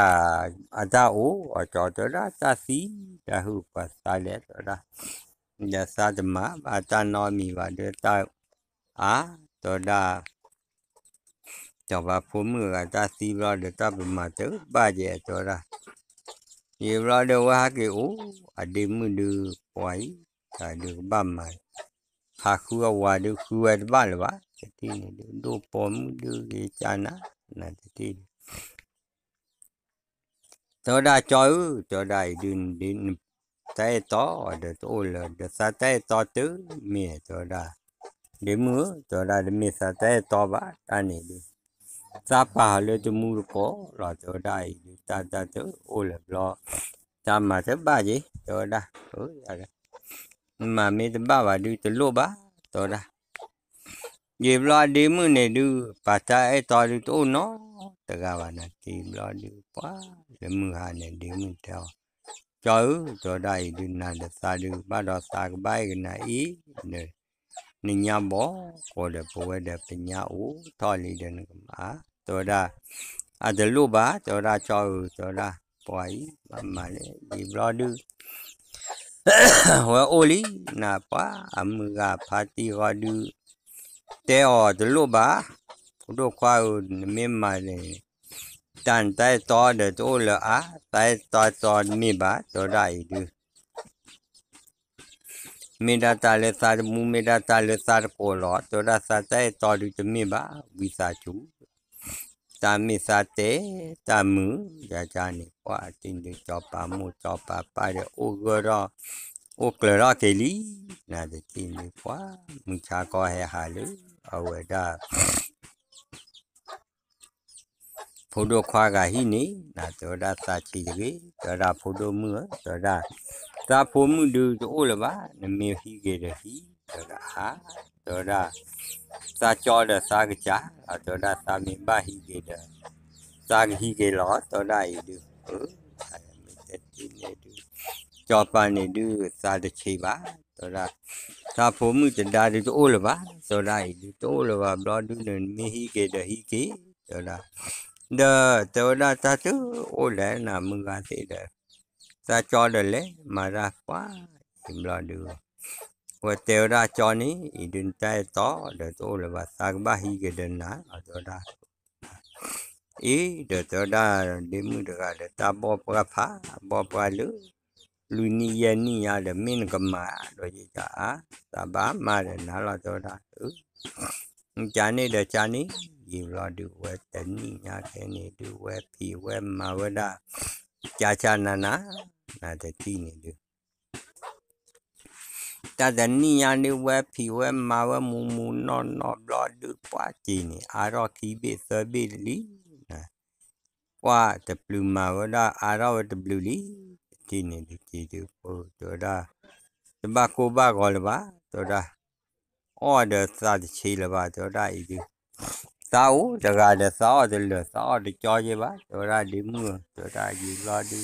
အတၢ်အိၣ်အကၠီ တဲဝဲဒၣ်တၢ်သံ တၢ်ဟုၣ်ပှၤသးလဲၣ် တဲဝဲဒၣ် ဒီးသးတမၤဘၣ်တၢ်နီတမံၤဘၣ်ဒီးတၢ် အါ တဲဝဲဒၣ် စီၤပၤဖိမုၣ်အဂၤတၢ်သံဘျီဒီး တၢ်ပမၤတဘၣ်ယဲ တဲဝဲဒၣ် ယံာ်ဘျီဒီး ဝဲဟဲက့ၤအိၣ် အဒ့မုၣ်ဒုး ပှၤအံၤ တၢ်ဒုးကဘၣ်မၤ ဖးဃုအဝၤဒုး ဃုဝဲတဘၣ်လၢၤဘၣ် တထံၣ်န့ၣ်ဒုး ဒိၣ်ပိာ်မုၣ်ဒုးဂ့ၤကၢ်နၤ နတထံၣ်ဒုး တဲဝဲဒၣ်ကၠီဧၢ တဲဝဲဒၣ်အံၤဒုး တၢ်အဲၣ်တီဒီးတအိၣ်လၢၤ ဒီးသးတၢ်အဲၣ်တီတမ့ၢ် တဲဝဲဒၣ် ဒ့မုၣ်ဧၢ တဲဝဲဒၣ် တမ့ၢ်သးတၢ်အဲၣ်တီဘၣ် တၢ်န့ၣ်ဒုး သးပာ်လၢတမူတကိးလီၤ တဲဝဲဒၣ်အံၤဒုး တၢ်တၢ်တအိၣ်လၢၤဘျီ တၢ်မၤတဘၣ်က့ၤ တဲဝဲဒၣ် မၤမ့ၢ်တဘၣ်ဘၣ်ဒုးတလိၣ်ဘၣ် တဲဝဲဒၣ် ယံာ်ဘျီအဒ့မုၣ်န့ၣ်ဒုး ပာ်တၢ်အဲၣ်တီဒုးတအိၣ်နီတဂၤဘၣ် နတထံၣ်ဘျီဒုး ပှၤလၢမုၢ်ဟါန့ၣ် ဒ့မုၣ်တဲအီၤ ကၠီဧၢ တဲဝဲဒၣ်အံၤဒုး နၤဒီးသးဒုး ဘၣ်ဒီးသးကဘၣ်အဲၣ်ကနၤအံၤဒီး နညါဘီကီးဒီး ပဝဲဒီးပညါအိၣ်ထီၣ်လံဒီးနကမၤ တဲဝဲဒၣ် အတလိၣ်ဘၣ် တဲဝဲဒၣ်ကၠီဧၢ တဲဝဲဒၣ် ပှၤအံၤ ဘၣ်မၤလဲၣ် ယံာ်ဘျီဒုး ဝဲအိၣ်လံ နပှၤအမုၢ်ဂၤ ဖါတံၢ်ဃီဒုး တဲအီၤတလိၣ်ဘၣ် ဖိဒိၣ်ခွါဧၢ နမ့ၢ်မၤန့ၣ် တၢ်နတၢ်အဲၣ်တီဒီးတအိၣ်လၢၤအါ တၢ်အဲၣ်တီတီတမ့ၢ်ဘၣ် တဲဝဲဒၣ်အံၤဒုး မ့ၢ်ဒၣ်တၢ်လၢသးတမူ မ့ၢ်ဒၣ်တၢ်လၢသးတကိးလီၤ တဲဝဲဒၣ် သးတၢ်အဲၣ်တီဒုးတမ့ၢ်ဘၣ် ဝံသးစူၤ တၢ်မ့ၢ်သးတဲ တၢ်မုာ် ယၤကန့ၣ် ပှၤတထံၣ်န့ၣ်ဒုး စီၤပၤမိၢ်စီၤပၤပၢ်ဒီး အိၣ်ဂၢၢ်ထီၣ် အိၣ်ကျၢၤထီၣ်က့ၤလံ နတထံၣ်န့ၣ်ဒုး ပှၤ မုၢ်ဆါခီဟဲဟးလၢ အဝဲဒၣ် ဖိဒိၣ်ခွါဂၤဟံၣ်န့ၣ် နတဲဝဲဒၣ်သးဆံးတဂ့ၤ တဲဝဲဒၣ်ဖိဒိၣ်မုၣ်ဧၢ တဲဝဲဒၣ် သးဖိမုၣ်ဒုးတအိၣ်လၢၤဘၣ် နမ့ၢ်ဟံးက့ၤဒီးဟံး တဲဝဲဒၣ်အါ တဲဝဲဒၣ် သးကၠီဒီးသးကစၢ် တဲဝဲဒၣ်သးမ့ၢ်ဘၣ်ဟံးက့ၤဒီး သးကဟံးက့ၤလီၤ တဲဝဲဒၣ်အံၤဒုး မ့ၢ်တထံၣ်န့ၣ်ဒုး စီၤပၤန့ၣ်ဒုး သးတဆံးဘၣ် တဲဝဲဒၣ် သးဖိမုၣ်တဒါဒုးတအိၣ်လၢၤဘၣ် တဲဝဲဒၣ်အံၤဒုး တအိၣ်လၢၤဘၣ်ဘျီဒုး နမ့ၢ်ဟံးက့ၤဒီးဟံးက့ၤ တဲဝဲဒၣ် ဒီးတဲဝဲဒၣ်တၢ်တအိၣ်လဲၣ် နမုၢ်ဂၤသ့ၣ်ဒီး သးကၠီဒီးလဲၤမၤတၢ်ပှၤ ယံာ်ဘျီဒုး ဝဲတဲဝဲဒၣ်ကၠီန့ၣ် အံၤဒုးနတၢ်အဲၣ်တီဒီးတအိၣ်လၢၤဘၣ် သးကဘၣ်ဟံးက့ၤဒီးနၤလီၤ တဲဝဲဒၣ် အံၤဒီးတဲဝဲဒၣ် ဒ့မုၣ်တဂၤဒီးတၢ်ဘီၣ်ပှၢ်ဖး ဘီၣ်ပှၢ်လၢ လွံၢ်နံၣ်ယဲၢ်နံၣ်ညါဒီး မ့ၢ်နကမၤဒီးယကအါ သးဘၣ်မၤဒီးနၤလီၤ တဲဝဲဒၣ် ကန့ၣ်ဒီးကန့ၣ် ယံာ်ဘျီဒုး ဝဲတနံၣ်ညါခဲန့ၣ်ဒုး ဝဲဖံးဝဲမၤဝဲဒၣ် ကၢ်ကၢ်နၤနၤ နတထံၣ်န့ၣ်ဒုး တၢ်တနံၣ်ညါဒုး ဝဲဖံးဝဲမၤဝဲမူမူနီၢ်နီၢ်ဘျီဒုး ပှၤက့ၤန့ၣ် အါထီၣ်ခံဘ့ၣ်သၢဘ့ၣ်လံ ပှၤတပျုၤမၤဝဲဒၣ် အါထီၣ်ဝဲတဘျုးလံ တထံၣ်န့ၣ်ဒုး က့ၤဒုး ပတဲဝဲဒၣ် တဘၣ်ကိၢ်ဘၣ်ဂီၤလၢၤဘၣ် တဲဝဲဒၣ် အီၣ်ဒီးသးတဆံးလၢၤဘၣ် တဲဝဲဒၣ်အံၤဒုး, သးအိၣ်တဂၤဒီးသးအီၣ်တလၢာ် သးအီၣ်တကၠီက့ဘၣ် တဲဝဲဒၣ်ဒ့မုၣ်ဧၢ တဲဝဲဒၣ်ယံာ်ဘျီ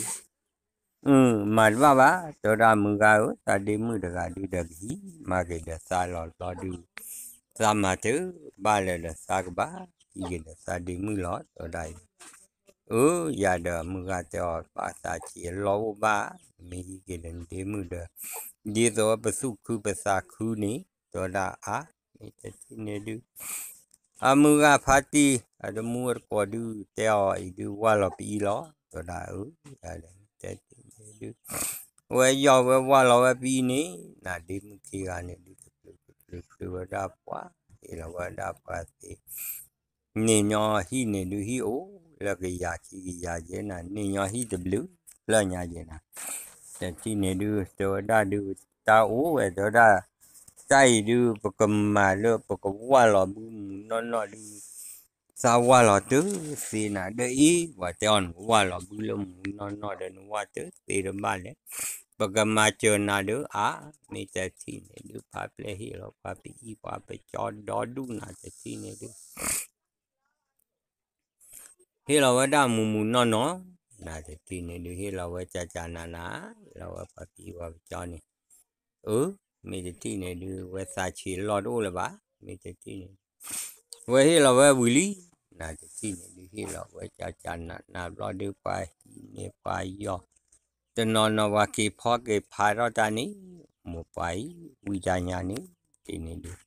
ဒုး မၤတဘၣ်ဘၣ် တဲဝဲဒၣ်မုၢ်ဂၤဧၢ သးဒ့မုၣ်တဂၤဒုးဒီးကဟံး မၤက့ၤဒီးသးလီၤဘျီဒုး, သးမၤတဘၣ်လၢၤဒီးသးကဘၣ် ဟံးက့ၤဒီးသးဒ့မုၣ်လီၤ တဲဝဲဒၣ်အံၤ, အၢ ယၤဒီးမုၢ်ဂၤတဲအီၤ ဘၣ်သးဆံးအလီၢ်အိၣ်ဘၣ် မ့ၢ်ဟံးက့ၤဒီးနဒ့မုၣ်ဒီး, ဒ်သိးပသူၣ်ခုပသးခုန့ၣ် တဲဝဲဒၣ်အါ, မ့ၢ်တထံၣ်န့ၣ်ဒုး အမုၢ်ဂၤဖါတံၢ် အတမူအတကိးဒုး တဲအီၤအံၤဒုး ဝၢ်လီၤပအံၤလီၤ တဲဝဲဒၣ်အၢ, ယၤဒီးတထံၣ်န့ၣ်ဒုး, ဝဲယီၢ်ဝဲဝၢ်လီၤဝဲပအံၤန့ၣ် နဒ့မုၣ်ခံဂၤန့ၣ်ဒုး တပျုာ်တပျုာ်ပျုာ်ဝဲဒၣ်ပှၤ, ဟ့ၣ်လီၤဝဲဒၣ်ပှၤသ့ န့ၢ်ညီဟံၣ်န့ၣ်ဒုး ဟံၣ်အိၣ်လၢကယၤခံကယၤယဲနၤ န့ၢ်ညီဟံၣ်တဘျုးဖျၢၣ်ညါယဲနၤ, တထံၣ်န့ၣ်ဒုး တဲဝဲဒၣ်ဒုး တၢ်အိၣ်ဝဲ တဲဝဲဒၣ်, တၢ်အံၤဒုး ပကမၤလၢပကဝၢ်လီၤဘုမူနီၢ်နီၢ်ဒုး သးဝၢ်လီၤတသ့နၤ ဒီးအံၤ ပှၤတဲအီၤနဝၢ်လီၤဘုလၢမူနီၢ်နီၢ်ဒီး နဝၢ်တသ့တဘၣ်လဲၣ်, ပကမၤစၢၤနၤဒုးအါ, မ့ၢ်တထံၣ်န့ၣ်ဒုး ဖါပျဲၢ်ဟ့ၣ်လီၤပှၤပအံၤပှၤပကၠီဒီဒူၣ်နၤ တထံၣ်န့ၣ်ဒုး ဟ့ၣ်လီၤဝဲဒၣ်မူမူနီၢ်နီၢ်, နတထံၣ်န့ၣ်ဒုး ဟ့ၣ်လီၤဝဲကကနန, ဟ့ၣ်လီၤဝဲပှၤပအံၤပှၤပကၠီန့ၣ်, အၢ, မ့ၢ်တထံၣ်န့ၣ်ဒုး ဝဲသးဆံးအလီၢ်တအိၣ်လၢၤဘၣ်, မ့ၢ်တထံၣ်န့ၣ်, ဝဲဟ့ၣ်လီၤဝဲဝံၤလံ, နတထံၣ်န့ၣ်ဒုး ဟ့ၣ်လီၤဝဲကကနနဘျီဒုး ပှၤဟံးန့ၢ်ပှၤယီၢ်, တနီၤနီၤပှၤက့ၤဖီက့ၤဖးထီၣ်တၢ်န့ၣ်, မိၢ်ပှၤအံၤ ဝံတၢ်ညါန့ၣ်, တထံၣ်န့ၣ်ဒုး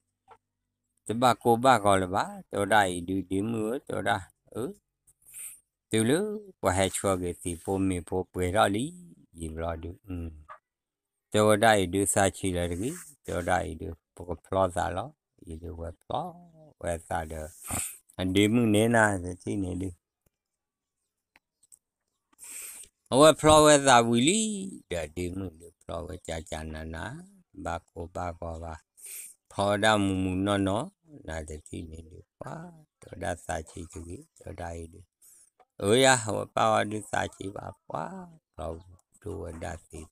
တဘၣ်ကိၢ်ဘၣ်ဂီၤလၢၤဘၣ်, တဲဝဲဒၣ်အံၤဒုး ဒ့မုၣ်ဧၢ တဲဝဲဒၣ်, အၢ, တုၤလၢပှၤဟဲဆှၢက့ၤသံးဖိမ့ၤဖိပှဲၤထီၣ်လံ, ယံာ်ဘျီဒုး, တဲဝဲဒၣ်အံၤဒုး သးဆံးလၢၤတဂ့ၤ, တဲဝဲဒၣ်အံၤဒုး ပကဖျီသးလီၤ, အံၤဒုးဝဲဖျီဝဲသးဒီး အဒ့မုၣ်န့ၣ်နၤ တထံၣ်န့ၣ်ဒုး အဝဲဖျီဝဲသးဝံၤလံ, ဒီးဒ့မုၣ်ဒုးဖျီဝဲကကနန, ဘၣ်ကိၢ်ဘၣ်ဂီၤဘၣ်, ဖျီဝဲဒၣ်မူမူနီၢ်နီၢ်, နတထံၣ်န့ၣ်ဒုး ပှၤ, တဲဝဲဒၣ်သးဆံးတဂ့ၤ, တဲဝဲဒၣ်အံၤဒုး, အၢယၤ အဝဲပၢ်ဝဲဒုးသးဆံးဘၣ် ပှၤ, ဖျီဒိၣ်ဝဲဒၣ်သံးဖိ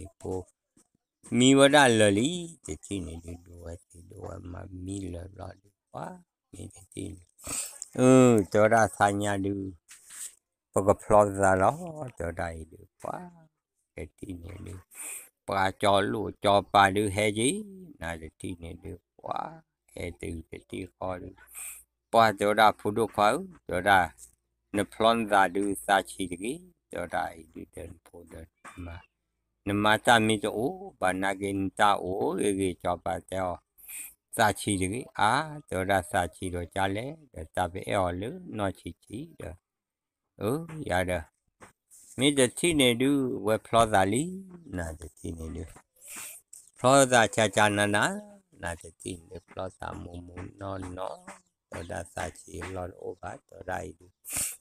မ့ၤဖိ မံဝဲဒၣ်လၢာ်လံ, တထံၣ်န့ၣ်ဒုး ဒိၣ်ဝဲသံးဒိၣ်ဝဲမၤမံလၢာ်ဘျီဒုး ပှၤ, မ့ၢ်တထံၣ်န့ၣ်, အၢ, တဲဝဲဒၣ်သးညါဒုး ပကဖျီသးလီၤ, တဲဝဲဒၣ်အံၤဒုး ပှၤ, တထံၣ်န့ၣ်ဒုး ပှၤကၠီလိာ်ကၠီပၤဒုးဟဲက့ၤ, နတထံၣ်န့ၣ်ဒုး ပှၤ, ဟဲတုၤတထံၣ်ဃီဒုး, ပှၤတဲဝဲဒၣ်ဖိဒိၣ်ခွါဧၢ, တဲဝဲဒၣ်, နဖျီနသးဒုးသးဆံးတဂ့ၤ, တဲဝဲဒၣ်အံၤဒုး ဒီးနဖိဒီး နမါတၢ်မ့ၢ်တအိၣ်ဘၣ်နာ်က့ နတၢ်အိၣ်ဂ့ၤဂ့ၤ ကၠီပၤတဲအီၤ, သးဆံးတဂ့ၤ, အါ, တဲဝဲဒၣ်သးဆံးဒီးကလဲၣ်, ဒီးတၢ်ပအဲၣ်အီၤလၢနီၢ်ဆံးဆံးဒီး, အၢ, ယၤဒီး, မ့ၢ်တထံၣ်န့ၣ်ဒုး ဝဲဖျီသးလံ, နတထံၣ်န့ၣ်ဒုး ဖျီသးကကနန, နတထံၣ်န့ၣ်ဒုး ဖျီသးမူမူနီၢ်နီၢ်, တဲဝဲဒၣ်သးဆံးအလီၢ်တအိၣ်ဘၣ်, တဲဝဲဒၣ်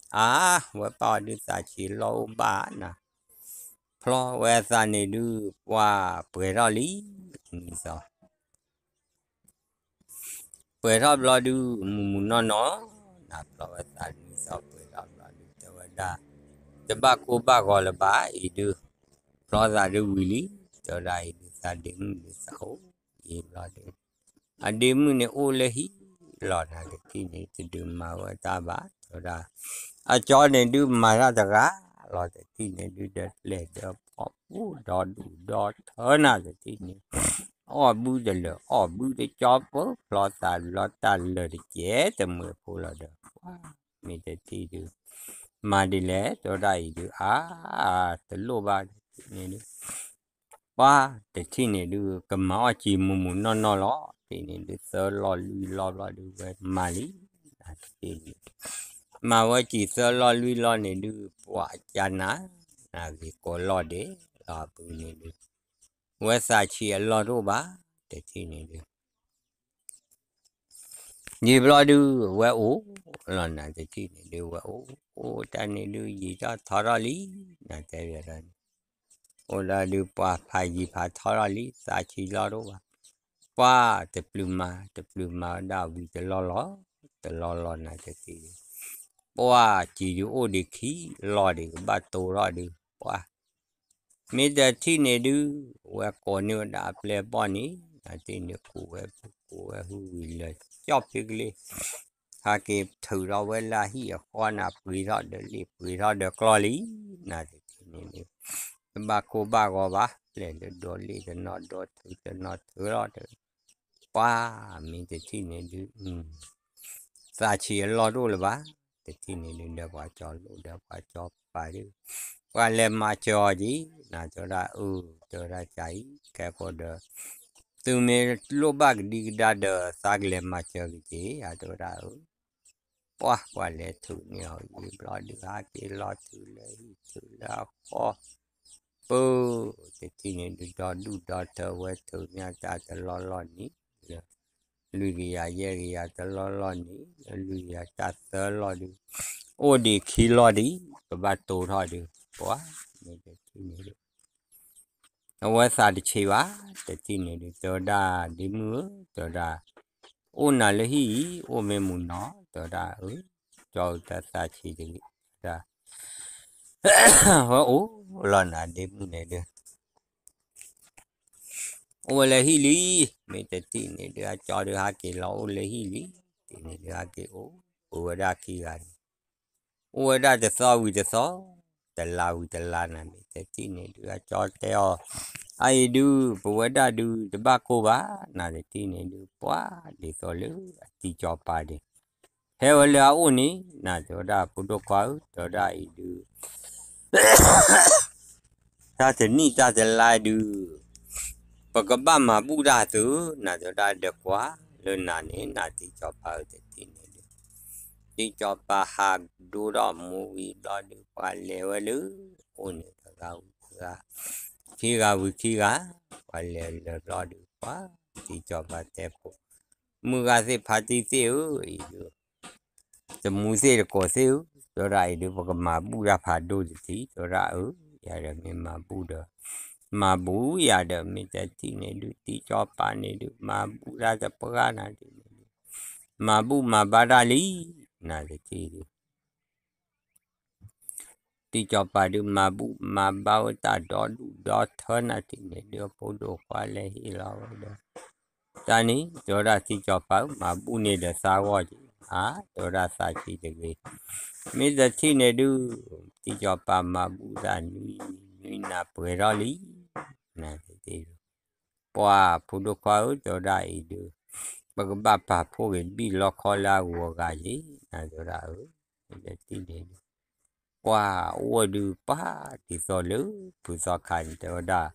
အံၤဒုး, အါ, ဝဲပၢ်ဝဲဒုးသးဆံးအလီၢ်အိၣ်ဘၣ်နၤ, ဖျီဝဲသးန့ၣ်ဒုး ပှၤပှဲၤထီၣ်လံ, နံၤသီ ပှဲၤထီၣ်ဘျီဒုး မူမူနီၢ်နီၢ်, နဖျီဝဲသးနံၤသီပှဲၤထီၣ်ဘျီဒုး တဲဝဲဒၣ်, တဘၣ်ကိၢ်ဘၣ်ဂီၤလၢၤဘၣ်အံၤဒုး, ဖျီသးဒုးဝံၤလံ, တဲဝဲဒၣ်အံၤဒုး သးဒ့မုၣ်ဒုးသးအိၣ်အံၤဘျီဒုး, အဒ့မုၣ်န့ၣ်အိၣ်လၢဟံၣ်လီၤ နတထံၣ်န့ၣ် တဒုးမၤဝဲတၢ်ဘၣ်, တဲဝဲဒၣ်, အကၠီန့ၣ်ဒုးမၤတၢ်တဂၤလီၤ တထံၣ်န့ၣ်ဒုး ဒီးပျဲၢ်ဒီးဖီၣ်ပူၤဒီဒူၣ်ဒီထၢနၤ တထံၣ်န့ၣ် အီၣ်ဘုတလၢာ် အီၣ်ဘုတကၠီပၢ ဖျီသးလီၤတၢ်လၢာ်တကဲတမှဲၤဖိလီၤဒီး ပှၤမ့ၢ်တထံၣ်ဒုး မၤဒ်လဲၣ် တဲဝဲဒၣ်အံၤဒုး အါ တလိၣ်ဘၣ်ဒ်န့ၣ်ဒုး ပှၤတထံၣ်န့ၣ်ဒုး ကမၤအီၣ်စံာ်မူးမူးနီၢ်နီၢ်လီၤ တထံၣ်န့ၣ်ဒုး သၢလီၢ်လွံၢ်လီၢ်ဘျီဒုး ဝဲမၤလံ တထံၣ်န့ၣ် မၤဝဲစံာ်သၢလီၢ်လွံၢ်လီၢ်န့ၣ်ဒုး ပှၤကနၤ နဂ့ၤကိးလီၢ်ဒဲးလီၤ အပူၤန့ၣ်ဒုး ဝဲသးဆံးအလီၢ်တအိၣ်ဘၣ် တထံၣ်န့ၣ်ဒုး ယံာ်ဘျီဒုး ဝဲအိၣ်လီၤ နတထံၣ်န့ၣ်ဒုး ဝဲအိၣ် အိၣ်တၢ်န့ၣ်ဒုး ယံာ်ထီၣ်ထီထီၣ်လံ နတဲဝဲဒၣ်န့ၣ် အိၣ်ဒီးဒုး ပှၤဖးယံာ်ဖးထီထီၣ်လံ သးဆံးလီၢ်တအိၣ်ဘၣ် ပှၤတပျုာ်မၤ တပျုာ်မၤဝဲဒၣ်ဝံၤတလီၢ်လီၢ် တလီၢ်လီၢ် နတထံၣ်ဒုး ပှၤစံာ်ဒုးအိၣ်ဒံးခံလီၢ်ဒံး ကဘၣ်တိၢ်ထီၣ်ဒုး ပှၤ မ့ၢ်တထံၣ်န့ၣ်ဒုး ဝဲကိးန့ၢ်ဝဲဒၣ်အပျဲၢ်အဘီၣ်န့ၣ် နတထံၣ်န့ၣ် ကူးဝဲ ပှၤကိးဝဲဟုဝံၤလၢာ် ကၠီၣ်ဖ့ကလ့ၢ် ဟဲက့ၤထုးထီၣ်ဝဲလၢအဟံၣ်အဃီန့ၣ် ပှ့ၤထီၣ်ဒီးလ့ၣ် ပှ့ၤထီၣ်ဒီးကျီၢ်လံ, နတထံၣ်န့ၣ်ဒုး တဘၣ်ကိၢ်ဘၣ်ဂီၤဘၣ်, လဲၤဒီးဒိးလ့ၣ်တနီၤ ဒိးထုးတနီၤထုးလီၤဒီး ပှၤမ့ၢ်တထံၣ်န့ၣ်ဒုး သးဆံးအလီၢ်တအိၣ်လၢၤဘၣ်, တထံၣ်န့ၣ်ဒုး ဒီးပှၤကၠီၤလိၣ်ဒီးပှၤကၠီၤပၤဒုး ပှၤလဲၤမၤစၢၤအီၤက့ၤ နတဲဝဲဒၣ်အၢ တဲဝဲဒၣ်ကၢ်အံၤ ခဲကိာ်ဒီး သုမ့ၢ်လိၣ်ဘၣ်ကဒံကဒါဒီး သးကလဲၤမၤစၢၤက့ၤက့ၤ အတဲဝဲဒၣ်အၢ ပှၤ ပှၤလဲၤထုးန့ၢ်အီၤဂ့ၤဘျီဒုး ဟဲက့ၤလီၤထုးလၢဟံၣ်ထုးလၢအဃီ ပၢ် တထံၣ်န့ၣ်ဒုး ဒီဒူၣ်ဒီထၢဝဲထုးန့ၢ်တၢ်တလီၢ်လီၢ်န့ၣ် လၢ လွံၢ်ကယၤယဲၢ်ကယၤတလီၢ်လီၢ်န့ၣ် လၢလွံၢ်ကယၤတၢ်သၢလီၢ်ဒုး အိၣ်ဒံးခံလီၢ်ဒံး ကဘၣ်တိထီၣ်ဒုး ပှၤ မ့ၢ်တထံၣ်န့ၣ်ဒုး အဝဲသးတဆံးဘၣ် တထံၣ်န့ၣ်ဒုး တဲဝဲဒၣ်ဒ့မုၣ်ဧၢ တဲဝဲဒၣ် အိၣ်နၤလၢဟံၣ်အံၤ အိၣ်မ့ၢ်မုာ်နီၤ တဲဝဲဒၣ်အၢ ကၠီတၢ်သးဆံးတဂ့ၤ တဲဝဲဒၣ် ဝဲအိၣ်လီၤနၤဒ့မုၣ်န့ၣ်ဒုး အိၣ်ဝဲလၢဟံၣ်လံ, မ့ၢ်တထံၣ်န့ၣ်ဒုး အကၠီဒုးဟဲက့ၤလီၤအိၣ်လၢဟံၣ်လံ, တထံၣ်န့ၣ်ဒုးဟဲက့ၤအိၣ်, အိၣ်ဝဲဒၣ်ခံဂၤန့ၣ်, အိၣ်ဝဲဒၣ်တသီဝံၤတသီ, တလါဝံၤတလါနၤ မ့ၢ်တထံၣ်န့ၣ်ဒုး အကၠီတဲအီၤ, အအံၤဒုး ပဝဲဒၣ်ဒုး တဘၣ်ကိၢ်ဘၣ်, နၤတထံၣ်န့ၣ်ဒုး ပှၤဒ်သိးလၢအတံၤကၠီၤပၤန့ၣ် ဟဲဝဲလၢအအိၣ်န့ၣ် နၤတဲဝဲဒၣ် ဖိဒိၣ်ခွါဧၢ တဲဝဲဒၣ်အံၤဒုး တၢ်တနံၣ်တၢ်တလါဒုး ပကဘၣ်မၤဘူၣ်တၢ်သု, နၤတဲဝဲဒၣ်ဒီးကွၢ်လၢနၤန့ၣ် နၤတံၤကၠီၤပၤဧၢ တထံၣ်န့ၣ်ဒုး, တံၤကၠီၤပၤဟးဒိဒီးမူဝံၤဘျီဒုး ပှၤလဲၤဝဲလၢ အိၣ်န့ၣ်တဂၤဝံၤတဂၤ, ခံဂၤဝံၤခံဂၤ, ပှၤလဲၤလၢာ်ဘျီဒုး ပှၤ တံၤကၠီၤပၤတဲဖိ, မုၢ်ဂၤသ့ၣ်ဖါတံၢ်သ့ၣ်ဧၢ အံၤဒုး တမူသ့ၣ်တကိးသ့ၣ်ဧၢ, တဲဝဲဒၣ်အံၤဒုး ပကမၤဘူၣ်တၢ်ဖးဒိၣ်တထံး, တဲဝဲဒၣ်အၢ, ယၤဒီးမ့ၢ်မၤဘူၣ်ဒီး, မၤဘူၣ်ယၤဒီး မ့ၢ်တထံၣ်န့ၣ်ဒုး တံၤကၠီၤပၤန့ၣ်ဒုး မၤဘူၣ်တၢ်တပှၢ်နၤဒုးန့ၣ်ဒုး, မၤဘူၣ်မၤဘါတၢ်လံ, နၤတထံၣ်ဒုး တံၤကၠီၤပၤဒုး မၤဘူၣ်မၤဘါဝဲတၢ်ဒီဒူၣ်ဒီထၢနၤတထံၣ်န့ၣ်ဒုး ဖိဒိၣ်ခွါလဲၤဟ့ၣ်လီၤဝဲဒီး တၢ်န့ၣ် တဲဝဲဒၣ်တံၤကၠီၤပၤဧၢ မၤဘူၣ်န့ၢ်ဒီးသးဂီၢ်က့ၤ, အါ တဲဝဲဒၣ်သးဆံးတဂ့ၤ, မ့ၢ်တထံၣ်န့ၣ်ဒုး တံၤကၠီၤပၤမၤဘူၣ်တၢ်နွံနွံနၤ ပှဲၤထီၣ်လံ, နၤတထံၣ်ဒုး ပှၤ ဖိဒိၣ်ခွါဧၢ တဲဝဲဒၣ်အံၤဒုး ပကဘၣ်ပာ်ဖှိၣ်က့ၤဘံၣ်လီခီလၢအဂုၤအဂၤက့ၤ, နၤတဲဝဲဒၣ်အၢ, မ့ၢ်တထံၣ်န့ၣ်ဒုး ပှၤအိၣ်ဝဲဒုး ပှၤဒ်သိးလၢ ဖုသီခါန့ၣ် တဲဝဲဒၣ်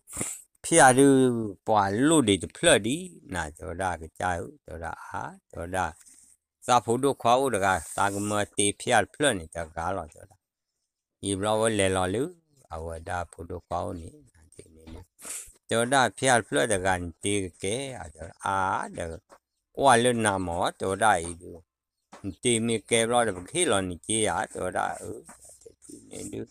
ဖၠၣ်ဒုး ပှၤလိၣ်ဒံးတဖျၢၣ်ဒံး နၤတဲဝဲဒၣ်ကစၢ်ဧၢ တဲဝဲဒၣ်အါ တဲဝဲဒၣ် သးဖိဒိၣ်ခွါအိၣ်တဂၤ သးကမၢတ့ဖၠၣ်တဖျၢၣ်န့ၣ်တဂၤလီၤ တဲဝဲဒၣ်, ယံာ်ဘျီဝဲလဲၤလီၤလၢ အဝဲဒၣ်ဖိဒိၣ်ခွါအိၣ်န့ၣ် တဲဝဲဒၣ်ဖၠၣ်တဖျၢၣ်တဂၤန့ၣ်တ့ကကဲ အါ ဒီး ကွၢ်လၢနၤမး တဲဝဲဒၣ်အံၤဒုး နတ့မ့ၢ်ကဲဘျီဒီး ပကဟ့ၣ်လီၤနက့ဧါ တဲဝဲဒၣ်အၢ, တထံၣ်န့ၣ်ဒုး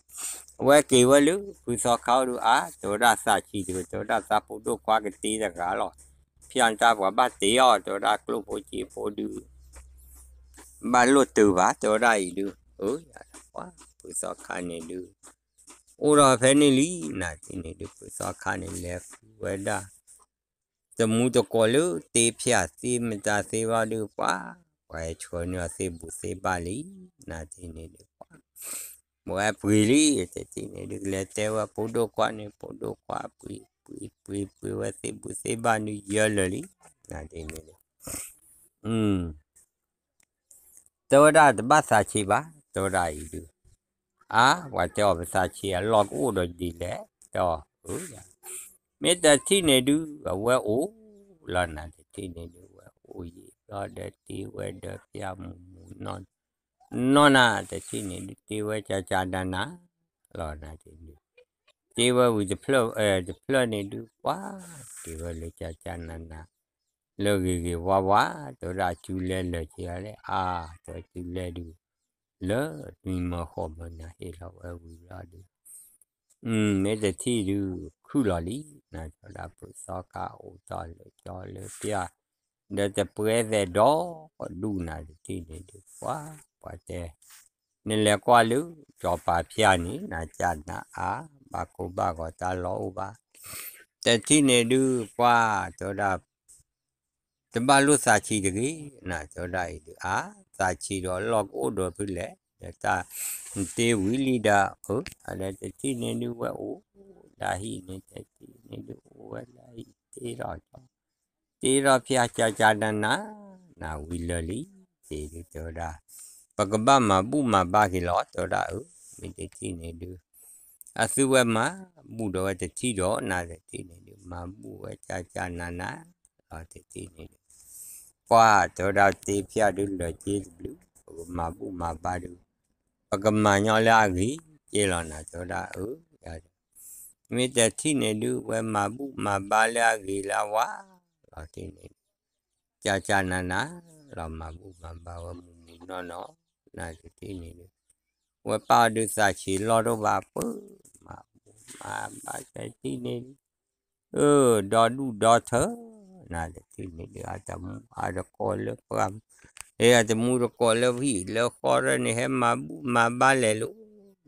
အဝဲက့ၤဝဲလၢ ဖုသီခါအိၣ်ဒုး အါ တဲဝဲဒၣ်သးဆံးတဂ့ၤ တဲဝဲဒၣ်သးဖိဒိၣ်ခွါကတ့တဂၤလီၤ, ဖၠၣ်တၢ်ပှၤဘၣ်တ့အီၤ တဲဝဲဒၣ်ကျိၣ်ဖိစ့ဖိဒုး ဘၣ်လိၣ်တုၤဘၣ် တဲဝဲဒၣ်အံၤဒုး, အၢ ယၤ ဖုသီခါန့ၣ်ဒုး အိၣ်ဒီးဖဲန့ၣ်လံ နၤတထံၣ်န့ၣ်ဒုး ဖုသီခါန့ၣ် လဲၤဃုဝဲဒၣ် တမူတကိးလၢတ့ဖၠၣ်သ့မတၤသ့ဘၣ်ဒုး ပှၤ ပှၤဟဲဆှၢန့ၢ်အီၤသ့ၣ်ဘူးသ့ၣ်ဘၣ်လံ, နၤတထံၣ်န့ၣ်ဒုး ပှၤ ပှၤပှ့ၤလံ တထံၣ်န့ၣ်ဒုး ကလဲၤတဲဝဲဖိဒိၣ်ခွါန့ၣ် ဖိဒိၣ်ခွါပှ့ၤ ပှ့ၤ ပှ့ၤ ပှ့ၤဝဲသ့ၣ်ဘူးသ့ၣ်ဘၣ်ဒုး ယၢလၢာ်လံ, နၤတထံၣ်န့ၣ်ဒုး တဲဝဲဒၣ်တဘၣ်သးဆံးဘၣ် တဲဝဲဒၣ်အံၤဒုး, အါ ပှၤတဲအီၤပသးဆံးအလီၢ်ကအိၣ်ဒီးဒ်လဲၣ် တဲအီၤ, မ့ၢ်တထံၣ်န့ၣ်ဒုး အဝဲအိၣ်လီၤ နၤတထံၣ်န့ၣ်ဒုး ဝဲအိၣ်ယံာ်ဘျီဒီးတ့ဝဲဒီးဖၠၣ်မူးမူးနီၢ် နီၢ် နၤတထံၣ်န့ၣ်ဒုး တ့ဝဲကကနနလီၤ နၤတထံၣ်န့ၣ်ဒုး တ့ဝဲဝံၤတဖျၢၣ် တဖျၢၣ်န့ၣ်ဒုး ပှၤ တ့ဝဲလၢကကနန လၢဂ့ၤဂ့ၤဝါဝါ တဲဝဲဒၣ်စုလဲလၢာ်က့ၤလဲၣ် အါ တဲဝဲစုလဲဒုး လၢနွံမၢဃိးမၢနၤဟ့ၣ်လီၤဝဲဝံၤလီၤဒုး မ့ၢ်တထံၣ်ဒုး ခုၣ်လီၤလံ နၤတဲဝဲဒၣ်ဖုသီခါအိၣ်တီၢ်လၢကၠီလၢဖၠၣ် ဒီးတပှဲၤသဲးဒီဒူၣ် နၤတထံၣ်န့ၣ်ဒုး ပှၤ ပှၤတဲ နလဲၤကွၢ်လၢ ကၠီၤပၤဖၠၣ်န့ၣ် နၤကနအါ ဘၣ်ကိၢ်ဘၣ်ဂီၤတၢ်လီၢ်အိၣ်ဘၣ် တထံၣ်န့ၣ်ဒုး ပှၤ တဲဝဲဒၣ် တဘၣ်လိၣ်သးဆံးတဂ့ၤ, နၤတဲဝဲဒၣ်အံၤဒုး အါ သးဆံးဒီးလီၢ်ကအိၣ်ဒီးဖုလဲၣ်, ဒီးတၢ် နတ့ဝံၤလံဒီး အၢ အဒီးတထံၣ်န့ၣ်ဒုးဝဲအိၣ်လၢဟံၣ်န့ၣ် တထံၣ်န့ၣ်ဒုးအိၣ်ဝဲလၢဟံၣ်တ့ထီၣ်ကီ တ့ထီၣ်ဖၠၣ်ကၠၢ်ကၠၢ်နးနး, နၤဝံၤလၢာ်လံ, တ့ဒုးတဲဝဲဒၣ် ပကဘၣ်မၤဘူၣ်မၤဘါက့ၤလီၤ တဲဝဲဒၣ်အၢ, မ့ၢ်တထံၣ်န့ၣ်ဒုး အသုဝဲမၤဘူၣ်ဒီးဝဲတထံၣ်ဒီး နၤတထံၣ်န့ၣ်ဒုး မၤဘူၣ်ဝဲကၠၢ်ကၠၢ်နးနး လီၤတထံၣ်န့ၣ်ဒုး ပှၢ်တဲဝဲဒၣ်တ့ဖၠၣ်ဒုးလၢာ်က့တဘျုး, ပကမၤဘူၣ်မၤဘါဒုး ပကမၤညီလၢအဂ့ၤက့လီၤ နၤတဲဝဲဒၣ်အၢ, မ့ၢ်တထံၣ်န့ၣ်ဒုး ဝဲမၤဘူၣ်မၤဘါလၢအဂ့ၤလၢအဝါ လီၤတထံၣ်န့ၣ်ဒုး ကၠၢ်ကၠၢ်နးနး လီၤမၤဘူၣ်မၤဘါဝဲမုၢ်မုၢ်နီၢ်နီၢ်, နၤတထံၣ်န့ၣ်ဒုး ဝဲပာ်အီၤဒုးသးဆံးလီၢ်တအိၣ်ဘၣ် ပၢမၤဘူၣ်မၤဘါတထံၣ်န့ၣ်ဒုး အၢ ဒီဒူၣ်ဒီထၢ နၤတထံၣ်န့ၣ်ဒုး အတမူအတကိးလၢပှၢ် အတမူတကိးလၢဟံၣ်လၢဃီရၢၢ်န့ၣ် ဟဲမၤဘူၣ်မၤဘါလဲၤလိၤ,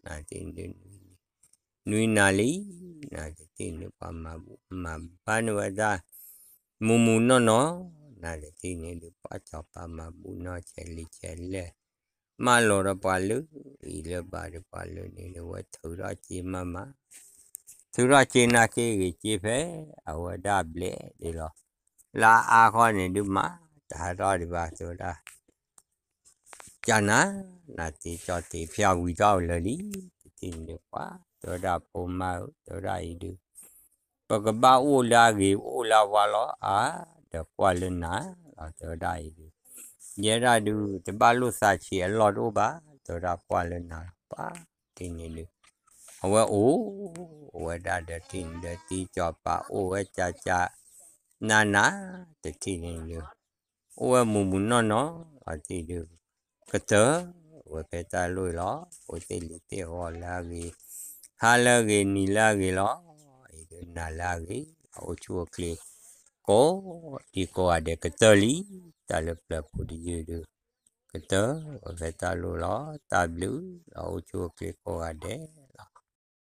နၤတထံၣ်န့ၣ်ဒုး နွံနၤလံ, နၤတထံၣ်န့ၣ်ပှၤမၤဘူၣ်မၤဘါန့ၢ်ဝဲဒၣ် မုၢ်မုၢ်နီၢ်နီၢ်, နၤတထံၣ်န့ၣ်ဒုး ပှၤစီၤပၤမၤဘူၣ်နီၢ်ဆဲးလံာ်ဆဲးလဲၢ် မၢလီၤဒီးပှၤလၢအံၤလၢဘၣ်ဒီးပှၤလၢန့ၣ်ဒုး ဝဲထုးထီၣ်စ့မးမး, ထုးထီၣ်စ့နာ်က့ဂ့ၤစ့ဖဲ အဝဲဒၣ်ဘျဲၣ်ဒ်လီၤ, လၢအါခီန့ၣ်ဒုးမၤ တဟးထီၣ်ဒံးဘၣ် တဲဝဲဒၣ် ကၠၢ်နၤ, နၤတ့ကၠီတ့ဖၠၣ်ဝံၤထီၣ်လၢာ်လံ, တထံၣ်န့ၣ်ဒုးပှၤ တဲဝဲဒၣ်ဖိမါဧၢ တဲဝဲဒၣ်အံၤဒုး ပကဘၣ်အိၣ်လၢအဂ့ၤအိၣ်လၢအဝါလီၤ, အါ ဒီးကွၢ်လၢနၤလီၤ တဲဝဲဒၣ်အံၤဒုး ယဲဒၣ်ဒုး တဘၣ်လိၣ်သးဆံးအလီၢ်တအိၣ်ဘၣ် တဲဝဲဒၣ်ကွၢ်လၢနၤလီၤ ပှၤတထံၣ်န့ၣ်ဒုး အဝဲအိၣ် အဝဲဒၣ်ဒီးတထံၣ်န့ၣ်ဒုး တ့ကၠီပာ်အိၣ်ဝဲကၠၢ်ကၠၢ်နးနး, တထံၣ်န့ၣ်ဒုး အိၣ်ဝဲမုၢ်မုၢ်နီၢ်နီၢ်လီၤတံၢ်ဒုး ကတၢၢ်ဝဲဖဲတၢ်လိၣ်အံၤလီၤ. အိၣ်သ့ၣ်လံၤသ့ၣ်ဂီၤလၢအဂ့ၤ, ဟါလၢအဂ့ၤ, နံၤလၢအဂ့ၤလီၤ. အံၤဒုးနၤလၢအဂ့ၤ, အအိၣ်ဆူၣ်အိၣ်ချ့ ကိးဒံကိးဂၤဒဲးကတၢၢ်လံ. တၢ်လၢပျၢၤဖိတယုၢ်ဒုး ကတၢၢ်ဝဲဖဲတၢ်လိၣ်လီၤ. တၢ်ဘျုးလီၤ. အိၣ်ဆူၣ်အိၣ်ချ့ကိးဂၤဒဲး.